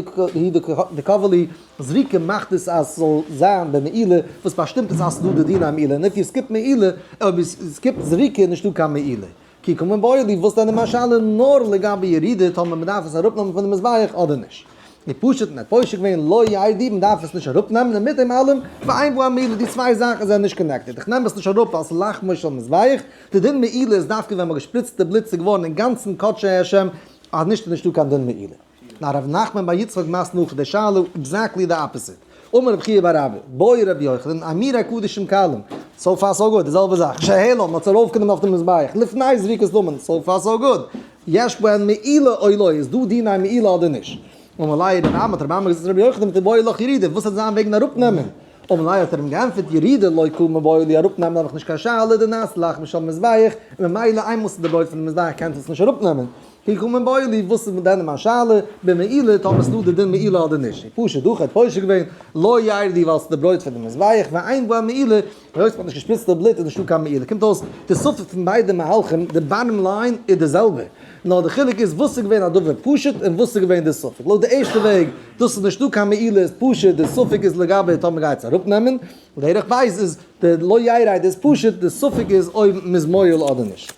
דקבע ליה, זריקה מאכט עס אז ס'זאל זיין במעילה, וואס באשטימט עס אז ס'איז דא די דיני מעילה, און if you skip מעילה, אויב איר skip ט זריקה איז נישטא קיין מעילה. כי קא מיבעיא לי וואס דען איז מיין שאלה נאר לגבי ירידה טאמער מען דארף עס אראפנעמען פון די מזבח אדער נישט. די פשוט און פושט געווען לא ירדו מען דארף עס נישט אראפנעמען און מיט דעם אלעם ואין בו מעילה די צוויי זאכן זענען נישט connected איך נעם עס נישט אראפ ווייל ס'איז לחמו של מזבח די דין מעילה איז דווקא ווען מ'האט געשפריצט די בלוט ס'איז געווארן אינגאנצן קדשי השם אז נישט איז נישטא קיין דין מעילה. נאר ר' נחמן בר יצחק מאסט נאך די שאלה exactly די opposite. אמר רבי חייא בר אבא, בעי רבי יוחנן, אימורי קדשים קלים, so far so good, די זעלבע זאך, שהעלן, מ'האט עס ארויפגענומען אויף די מזבח, לפני זריקת דמים, so far so good, יש בהן מעילה או לא, איז דא דיני מעילה אדער נישט? אמר ליה רבי אמי, האט רבי אמי געזאגט צו רבי יוחנן, ותיבעי לך ירידה, וואס וועט זיין וועגן אראפנעמען? אמר ליה האט ער אים געענטפערט, ירידה לא קא מיבעיא לי, אראפנעמען האב איך נישט קיין שאלה, דנעשה לחמו של מזבח, און ממילא איינמאל ס'איז די ברויט פון די מזבח קענסטו עס נישט אראפנעמען. כי קא מיבעיא לי, וואס איז דען מיין שאלה, במעילה, טאמער ס'דא די דין מעילה אדער נישט? פשוט דאך האט פושט געווען, לא ירדו ווייל ס'איז די ברויט פון די מזבח, ואין בו מעילה, היות מ'האט נישט געשפריצט די בלוט איז נישטא קיין מעילה. קומט אויס, די ספק פון ביידע מהלכים, די bottom line איז די זעלבע, נאר די חילוק איז וואס איז געווען א דבר פשוט און וואס איז געווען די ספק. לויט די ערשטע וועג, דאס איז נישטא קיין מעילה איז פשוט, די ספק איז לגבי טאמער מ'גייט עס אראפנעמען, דרך ב' איז די לא ירד איז פשוט, די ספק איז אויב מ'איז מועל אדער נישט.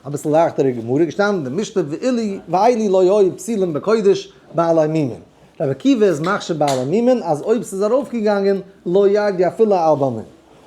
אביסל לייכטערע גמרא געשטאנען אין די משנה ואילו ואילו לא היו פסולים בקודש בעלי מומין. רבי עקיבא איז מכשיר בעלי מומין אז אויב ס'איז ארויפגעגאנגען לא ירדו אפילו על בעל מום.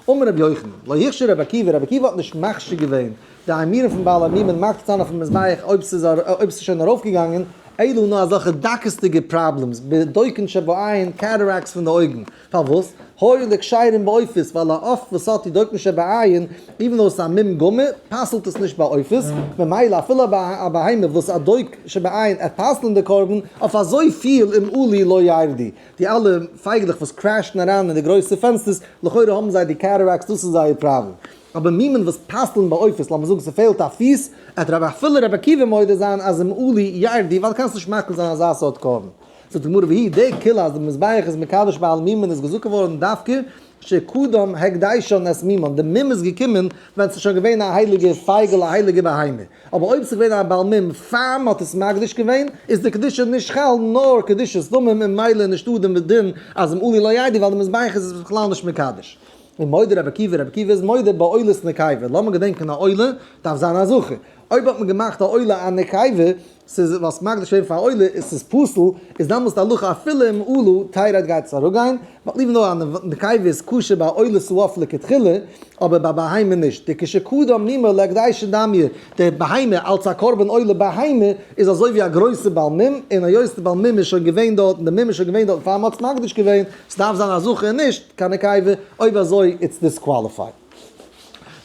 אמר רבי יוחנן, לא הכשיר רבי עקיבא, רבי עקיבא האט נישט מכשיר געווען די אימורים פון בעלי מומין מקטיר זיין אויפן מזבח אויב ס'איז אויב ס'איז שוין ארויפגעגאנגען, אלא נאר אזעלכע דקות'דיגע problems, בדוקין שבעין, cataracts פון די אויגן. פארוואס? הואיל דכשרים בעופות, ווייל א עוף וואס האט די דוקין שבעין, even though עס איז א מום גמור, פסל'ט עס נישט ביי עופות, ממילא אפילו ביי א בהמה וואס א דוק שבעין עט פסל'ן די קרבן, אויף אזויפיל אם עלו לא ירדו. די אלע פייגלעך וואס crash ן אריין אין די גרויסע פענסטערס, לכאורה האבן זיי די cataracts, דאס איז זייער פראבלעם. אבער מומין וואס פסל'ן ביי עופות, לאמיר זאגן ס'פעלט א פיס, עט רבי אפילו רבי עקיבא מודה זיין אז אם עלו ירדו, ווייל קענסט נישט מקריב זיין אזא סארט קרבן. זאגט די גמרא והיא די קולא אז די מזבח איז מקדש בעלי מומין איז געזאגט געווארן דווקא שקדם הקדישן את מומן, די מום איז געקומען ווען ס'איז שוין געווען א הייליגע פייגל א הייליגע בהמה, אבער אויב ס'איז געווען א בעל מום פאר מ'האט עס מקדיש געווען איז די קדושה נישט חל נאר קדושת דמים און ממילא נישטא דעם דין אז אם עלו לא ירדו ווייל די מזבח איז עס בכלל נישט מקדש. און מודה רבי עקיבא, רבי עקיבא איז מודה בעולת נקבה, לאמיר געדענקען א עולה דארף זיין א זכר. אויב האט מען געמאכט א עולה א נקבה, ס'איז וואס מקדיש געווען פאר עולה, איז ס'איז פסול, איז דאמאלס די הלכה אפילו אם עלו תרד גייט עס אראפגיין, ווייל even though א נקבה איז כשר ביי עולת העוף לכתחילה, אבער ביי בהמה נישט, דכשקדם מומא להקדשה דמיא, די בהמה אלס א קרבן עולה בהמה איז אזוי ווי א גרויסע בעל מום, און היות די בעל מום איז שוין געווען דארט און די מום איז שוין געווען דארט פאר מ'האט עס מקדיש געווען, ס'דארף זיין א זכר און נישט קיין נקבה, אויב אזוי it's disqualified.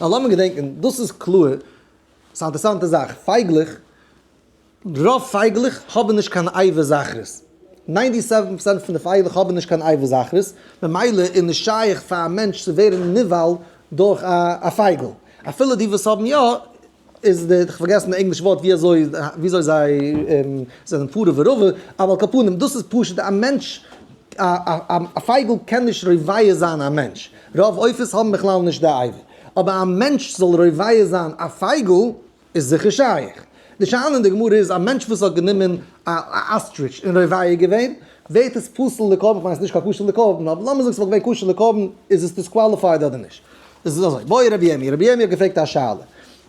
נאר לאמיר געדענקען, דאס איז קלאר, ס'איז א אינטערעסאנטע זאך, פייגלעך, רוב פייגלעך האבן נישט קיין אבר זכרות, 97 percent פון די פייגלעך האבן נישט קיין אבר זכרות, ממילא איז נישט שייך פאר א מענטש צו ווערן נבעל דורך א פייגל, אפילו די וואס האבן יא, איז די, כ'האב פארגעסן די ענגליש ווארט ווי אזוי ווי אזוי זיי זענען פרה ורבה, אבער על כל פנים דאס איז פשוט א מענטש, א פייגל קען נישט רובע זיין א מענטש, רוב עופות האבן בכלל נישט די אבר, אבער א מענטש זאל רובע זיין א פייגל איז זיכער שייך. די שאלה אין די גמרא איז א מענטש וואס האט גענומען א ostrich און רובע געווען, ווערט עס פסול לקרבן, כ'מיין ס'איז נישט קיין כשר לקרבן, אבער לאמיר זאגן ס'וואלט געווען כשר לקרבן, איז עס disqualified אדער נישט? עס איז אזוי, בעי רבי ירמי', רבי ירמי' האט געפרעגט א שאלה,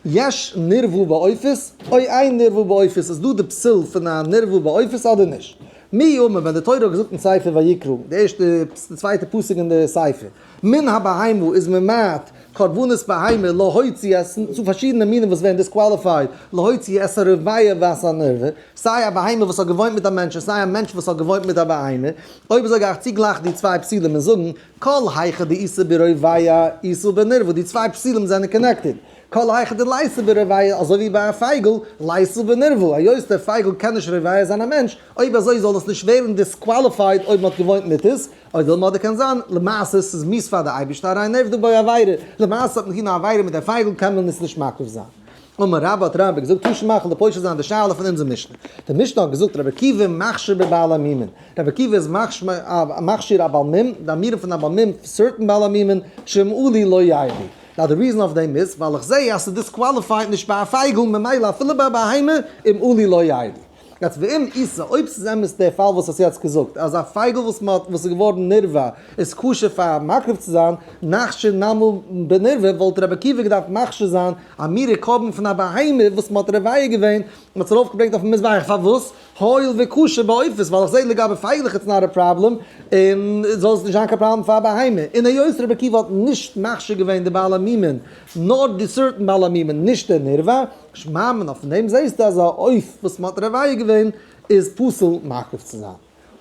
יש נרבע בעופות או אין נרבע בעופות, איז דא די פסול פון א נרבע בעופות אדער נישט? מי אמר, ווען די תורה האט געזאגט אין ספר ויקרא, די ערשטע, די צווייטע פסוק אין די ספר, מן הבהמה איז ממעט קרבנות בהמה להוציא את, צו פארשידענע מינים וואס ווערן disqualified, להוציא את הרובע ואת הנרבע, סיי א בהמה וואס האט געוואוינט מיט א מענטש און סיי א מענטש וואס האט געוואוינט מיט א בהמה, אויב אזוי גיי איך צוגלייכן די צוויי פסולים און זאגן, כל היכא דאיתא ברובע איתא בנרבע, די צוויי פסולים זענען connected. כל היכא דליתא ברובע, אזוי ווי ביי א פייגל, ליתא בנרבע, היות דער פייגל קען נישט רובע זיין א מענטש, אויב אזוי זאל עס נישט ווערן disqualified אויב מען האט געוואוינט מיט עס, אויב וויל מען אדער קען זיין, למעשה ס'איז מיאוס פאר די אייבערשטער הרי נעבדה בו עבירה, למעשה האט מען געטון א עבירה מיט דער פייגל קען מען עס נישט מקריב זיין. אמר רבה האט רבה געזאגט תא שמע כ'וועל דיר פושט זיין די שאלה פון אונזער משנה. די משנה האט געזאגט רבי עקיבא מכשיר בבעלי מומין, רבי עקיבא איז מכשיר א בעל מום, די אמירה פון א בעל מום, certain בעלי מומין, שאם עלו לא ירדו. Now די reason אויף דעם איז ווייל איך זעה אז ס'איז disqualified נישט ביי א פייגל ממילא אפילו ביי א בהמה אם עלו לא ירדו. יעצט ואם איתא, אויב ס'איז אמת דער פאל וואס האסט יעצט געזאגט, אז א פייגל וואס מ'האט וואס איז געווארן נרבע איז כשר פאר מקריב צו זיין, נכשיר נמי בנרבע, וואלט רבי עקיבא געדארפט מכשיר זיין א מירי קרבן פון א בהמה וואס מ'האט רובע געווען, מ'האט עס ארויפגעברענגט אויפן מזבח, פארוואס? הואיל וכשר בעופות, ווייל איך זעה לגבי פייגלעך it's not a problem, און זאל עס נישט זיין קיין פראבלעם פאר א בהמה. און היות רבי עקיבא האט נישט מכשיר געווען די בעלי מומין, נאר די certain בעלי מומין, נישט די נרבע, שמע מינה, פון דעם זעהסטו אז א עוף וואס מ'האט רובע געווען איז פסול מקריב צו זיין.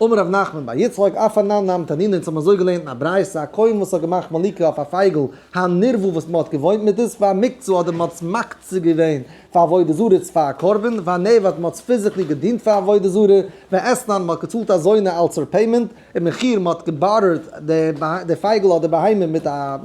אמר רב נחמן בר יצחק, אף אנן נמי תנינא, אונז האבן אזוי געלערנט אין א ברייתא, א כהן וואס האט געמאכט מליקה אויף א פייגל הנרבע וואס מ'האט געוואוינט מיט עס, והמוקצה אדער מ'האט עס מקצה געווען פאר עבודה זרה צו פאר א קרבן, והנעבד מ'האט עס physically געדינט פאר עבודה זרה, ואתנן מ'האט געצאלט א זונה אלס repayment, ומחיר מ'האט גע barter ט די פייגל אדער בהמה מיט א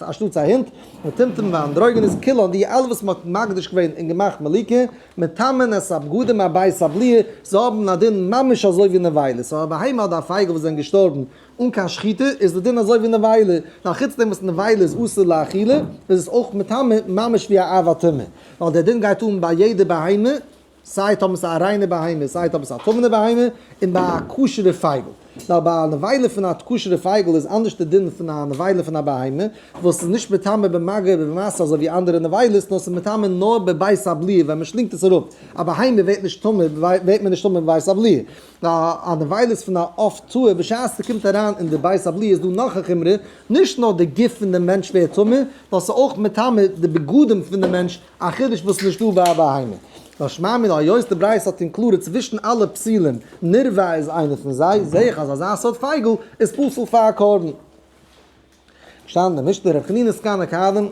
אנשטאטס א הונט, וטומטום ואנדרוגינוס כולן די אלע וואס מ'האט מקדיש געווען און געמאכט מליקה, מטמאין את הבגדים מבית הבליעה, זיי האבן א דין ממש אזוי ווי נבילות, סאו א בהמה אדער א פייגל וואס זענען געשטארבן אן קיין שחיטה איז די דין אזוי ווי נבילה, נאר חוץ דעם וואס נבילה איז אסור לאכילה איז עס אויך מטמא ממש ווי א אב הטומאה, ווייל דער דין גייט אן ביי יעדע בהמה, סיי טאמער ס'איז א ריינע בהמה סיי טאמער ס'איז א טמא'נע בהמה, און ביי א כשר'ע פייגל. נאר ביי א נבילה פון א כשר'ע פייגל איז אנדערש די דין פון א נבילה פון א בהמה, וואס איז נישט מטמא במגע ובמשא אזוי ווי אנדערע נבילות, נאר ס'איז מטמא נאר בבית הבליעה ווען מ'שלינגט עס אראפ. א בהמה ווערט נישט טמא ווערט מען נישט טמא בבית הבליעה. א נבילה פון א עוף טהור בשעת ס'קומט אריין אין די בית הבליעה איז דא נאך א חומרא, נישט נאר די גוף פון די מענטש ווערט טמא, נאר ס'איז אויך מטמא די בגדים פון די מענטש, א חידוש וואס איז נישטא ביי א בהמה. נאר שמע מינה היות די ברייתא האט אין קלארע צווישן אלע פסולים נרבע איז איינער פון זיי, זעה איך אז אזא סארט פייגל איז פסול פאר א קרבן. געשטאנען אין די משנה ר' חנינא סגן הכהנים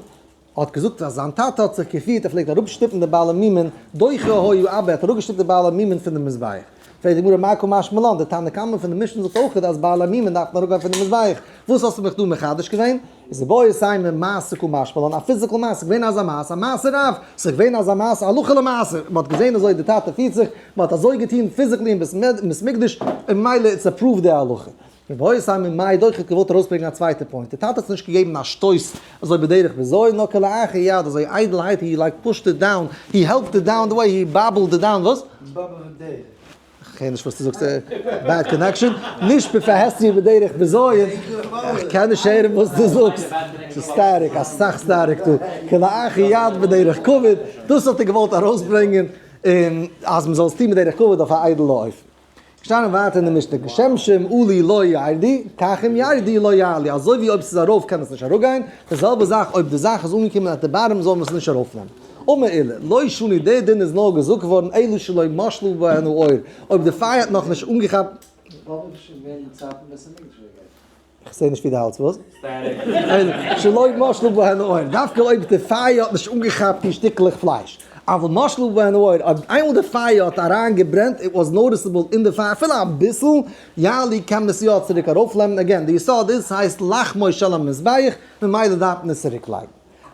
האט געזאגט אז זיין טאטע האט זיך געפירט ער פלעגט אראפשטופן די בעלי מומין דוחה היה אבא ער האט אראפגעשטופט די בעלי מומין פון די מזבח. פרעגט די גמרא מאי קא משמע לן, די תנא קמא פון די משנה זאגט אויך אז בעלי מומין דארף מען אראפגיין פון די מזבח, וואס האסטו מיך דא מחדש געווען? איז איבעית אימא מעשה קא משמע לן, א physical מעשה, געווען אזא מעשה, א מעשה רב, ס'איז געווען אזא מעשה הלכה למעשה, מ'האט געזען אזוי די טאטע פירט זיך, מ'האט אזוי געטון physically אין בית מקדש, און ממילא it's approved די הלכה. איבעית אימא מאי דוחק האט געוואלט ארויסברענגען א צווייטע point, די טאטע האט עס נישט געגעבן א שטויס אזוי בדרך בזיון, נאר כלאחר יד, אזוי איידלהייט, he like pushed it down, he helped it down the way, he bobbled it down, וואס? באבעוועט דרך. כ'הער נישט וואס דו זאגסט, bad connection, נישט בפרהסיא בדרך בזיון, איך קען נישט הערן וואס דו זאגסט, ס'איז static, אסאך static דא, כלאחר יד בדרך כבוד, דאס האט ער געוואלט ארויסברענגען, און אז מ'זאל עס טון בדרך כבוד אויף א איידעלע אופן. געשטאנען ווייטער אין די משנה, כשם שאם עלו לא ירדו, כך אם ירדו לא יעלו, אזוי ווי אויב ס'איז ארויף קען עס נישט אראפגיין, די זעלבע זאך אויב די זאך איז אנגעקומען at the bottom זאל מען עס נישט ארויפנעמען. אמר עולא, לא שנו דער דין איז נאר געזאגט געווארן אלא שלא משלו בהן האור, אויב די פייער האט נאכנישט אנגעכאפט. איך זעה נישט ווי די האלטס וואס? שלא משלו בהן האור, דווקא אויב די פייער האט נישט אנגעכאפט די שטיקלעך פלייש, אבל משלו בהן האור, אויב איינמאל די פייער האט אריין געברענט, it was noticeable אין די פייער אפילו אביסל, יעלו קען מען עס יא צוריק ארויפלעמען, again די יסוד איז ס'הייסט לחמו של המזבח, ממילא דארף מען עס צוריק לייגן.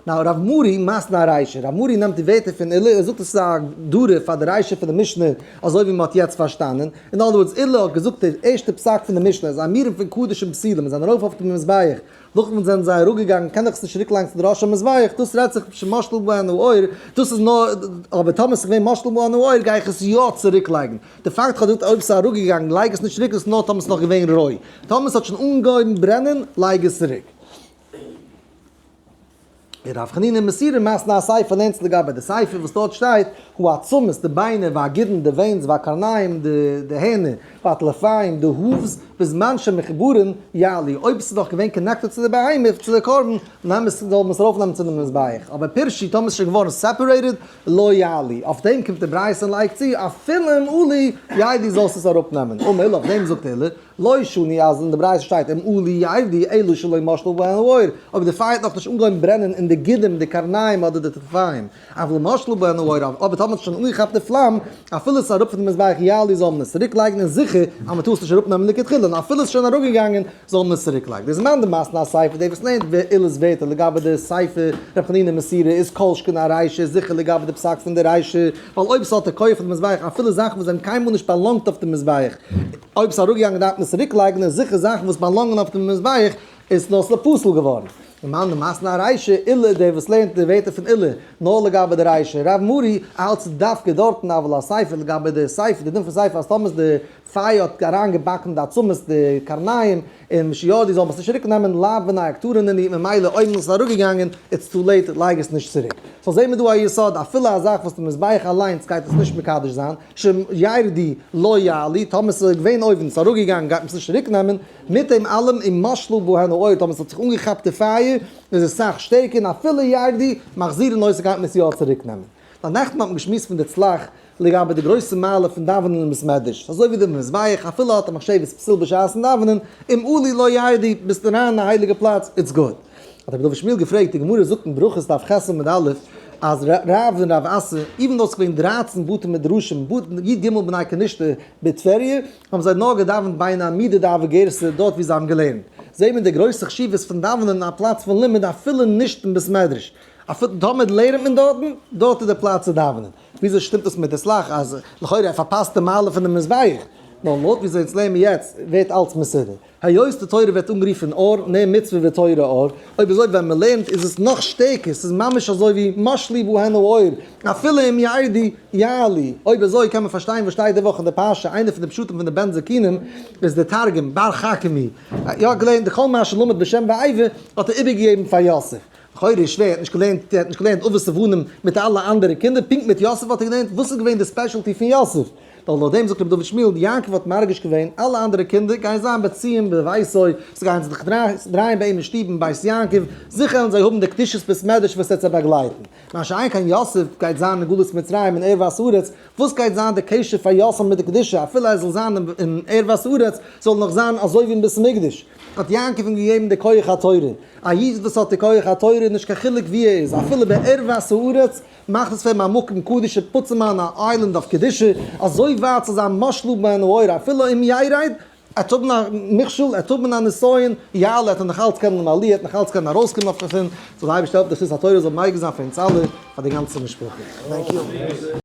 now רב מרי מתני ארישא, רב מרי נעמט די ווערטער פון עולא, ער זאגט עס איז א הגדרה פאר די רישא פון די משנה אזוי ווי מען האט יעצט פארשטאנען, אין other words עולא האט געזאגט די ערשטע פסק פון די משנה אז אימורים פון קדשים און פסולים זענען ארויף אויף די מזבח, נאכדעם זענען זיי אראפגעגאנגען קען איך עס נישט צוריק לייגן צו די ראש המזבח, דאס רעדט זיך שמשלו בהן האור, דאס איז נאר, אבער טאמער עס איז געווען משלו בהן האור גיי איך עס יא צוריק לייגן, די פאקט איך האב געזאגט אויב עס איז אראפגעגאנגען לייג עס נישט צוריק דאס איז נאר טאמער עס איז נאך געווען רוי, טאמער עס האט שוין אנגעהויבן ברענען לייג עס צוריק. און רב חנינא מסורא מתני אסיפא לערנט לגבי די סיפא וואס דארט שטייט העצמות די ביינער והגידין די veins והקרניים די הערנער והטלפיים די hooves בזמן שמחוברין יעלו אויב עס איז נאך געווען connected צו די בהמה צו די קרבן נעם עס זאל מען עס ארויף נעמען צו די מזבח אבער פירשו טאמער עס איז שוין געווארן separated לא יעלו אויף דעם קומט די ברייתא און לייגט צו אפילו אם עלו ירדו זאלסט עס אראפ נעמען אמר עולא אויף דעם זאגט עולא לא שנו אז אין די ברייתא שטייט אם עלו ירדו אלא שלא משלו בהן האור, אויב די פייער האט נאכנישט אנגעהויבן ברענען אין די גידים די קרניים אדער די טלפיים, אבל משלו בהן האור, אבער טאמער האט שוין אנגעכאפט די פלאם, אפילו עס איז אראפ פון די מזבח יעלו זאל מען עס צוריק לייגן און זיכער אז מען טאר עס נישט אראפ נעמען לכתחילה און אפילו עס איז שוין אראפגעגאנגען זאל מען עס צוריק לייגן. דאס מאן דמתני אסיפא דער וואס לערנט עולא'ס ווערטער לגבי די סיפא רב חנינא מסורא איז כל שכן ארישא זיכער לגבי די פסק פון די רישא ווייל אויב ס'האט די כח פון די מזבח אפילו זאכן וואס זענען קיינמאל נישט באלאנגט אויף די מזבח אויב ס'איז אראפגעגאנגען דארף מען עס צוריק לייגן און זיכער זאכן וואס באלאנגען אויף דעם מזבח איז נאר ס'איז פסול געווארן. ומאן דמתני ארישא עולא דער וואס לערנט די ווערטער פון עולא נאר לגבי די רישא רב מרי האלט ס'איז דווקא דארטן אבל אסיפא לגבי די סיפא די דין פון סיפא אז טאמער איז די פייער האט אריין געבאקן די עצמות די קרניים און משירדו זאל מען עס נישט צוריק נעמען לאו בני הקטרה נינהו ממילא אויב איז עס אראפגעגאנגען it's too late לייג עס נישט צוריק. so זעהן מיר דא א יסוד אפילו א זאך וואס די מזבח אליינס גייט עס נישט מקדש זיין שירדו לא יעלו, טאמער ס'איז געווען אויבן, ס'איז אראפגעגאנגען גייט מען עס נישט צוריק נעמען, מיט דעם אלעם אם משלו בהן האור, טאמער ס'האט זיך אנגעכאפט די פייער, איז עס סאך שטערקער און אפילו ירדו, מחזירין אותו גייט מען עס יא צוריק נעמען. ווייל נעכטן האט מען געשמועסט פון די צלח לגבי די גרויסע מעלה פון דאווענען אין בית מדרש, אזוי ווי די מזבח אפילו האט א מחשבת פסול בשעת'ן דאווענען, אם עלו לא ירדו, ביסט אריין אין א הייליגע פלאץ, it's good. האט רבי דוד שמואל געפרעגט, די גמרא זאגט אין ברכות דף ח עמוד א', אז רב און רב אסי, even though ס'געווען 13 בתי מדרשים, י ג בני כנישתא בטבריה, האבן זיי נאר געדאווענט בין עמודא דהוה גירסא דארט ווי זיי האבן געלערנט. זעהט מען די גרויסע חשיבות פון דאווענען אין א פלאץ פון לימוד אפילו נישט אין בית מדרש. אפילו טאמער לערנט מען דארטן, דארט איז די פלאץ צו דאווענען. וויאזוי שטימט דאס מיט די סלח אז לכאורה ער פארפאסט די מעלה פונעם מזבח? נאר לויט וויאזוי אונז לערנען יעצט ווערט אלץ מסודר. היות די תורה ווערט אנגערופן אור, נר מצוה ותורה אור, אויב אזוי ווען מען לערנט איז עס נאך שטערקער, ס'איז ממש אזוי ווי משלו בהן האור, אפילו אם ירדו יעלו, אויב אזוי קען מען פארשטיין וואס שטייט די וואך אין די פרשה, איינער פון די פשטים פון די בן זקונים איז די תרגום, בר חכמי, יא געלערנט די כל מה שלמד בשם ועבר האט ער איבערגעגעבן פאר יוסף, לכאורה איז שווער, ער האט נישט געלערנט, ער האט נישט געלערנט אבות ובנים מיט אלע אנדערע קינדער, פונקט מיט יוסף האט ער געלערנט, וואס איז געווען די specialty פון יוסף? ווייל נאך דעם זאגט רבי דוד שמואל, יעקב האט מרגיש געווען, אלע אנדערע קינדער גייען זיין בציון בביתו, זיי גייען זיך דרייען ביי אים אין שטוב אין בית יעקב, זיכער וועלן זיי האבן די קדושת בית מדרש וואס וועט זיי באגלייטן. מה שאין כן יוסף גייט זיין אין גלות מצרים אין ערוות הארץ, וואס גייט זיין די קשר פאר יוסף מיט די קדושה, אפילו ער זאל זיין אין ערוות הארץ, זאל נאך זיין אזוי ווי אין בית המקדש. האט יעקב אים געגעבן די כח התורה. א איד וואס האט די כח התורה, נישט קיין חילוק וואו ער איז, אפילו בערוות הארץ, מאכט עס פאר אים א מקום קדוש און puts אים on an island of קדושה, אזוי ווייט צו זיין משלו בהן האור, אפילו אם ירד, ער וועט האבן א מכשול, ער וועט האבן א נסיון, יעלה, ער וועט נאך אלץ קענען עליה, ער וועט נאך אלץ קענען ארויסקומען אויף דערפון, זאל די אייבערשטער העלפן די זכות התורה זאל מגין זיין פאר אונז אלע, פאר די גאנצע משפחה. Thank you.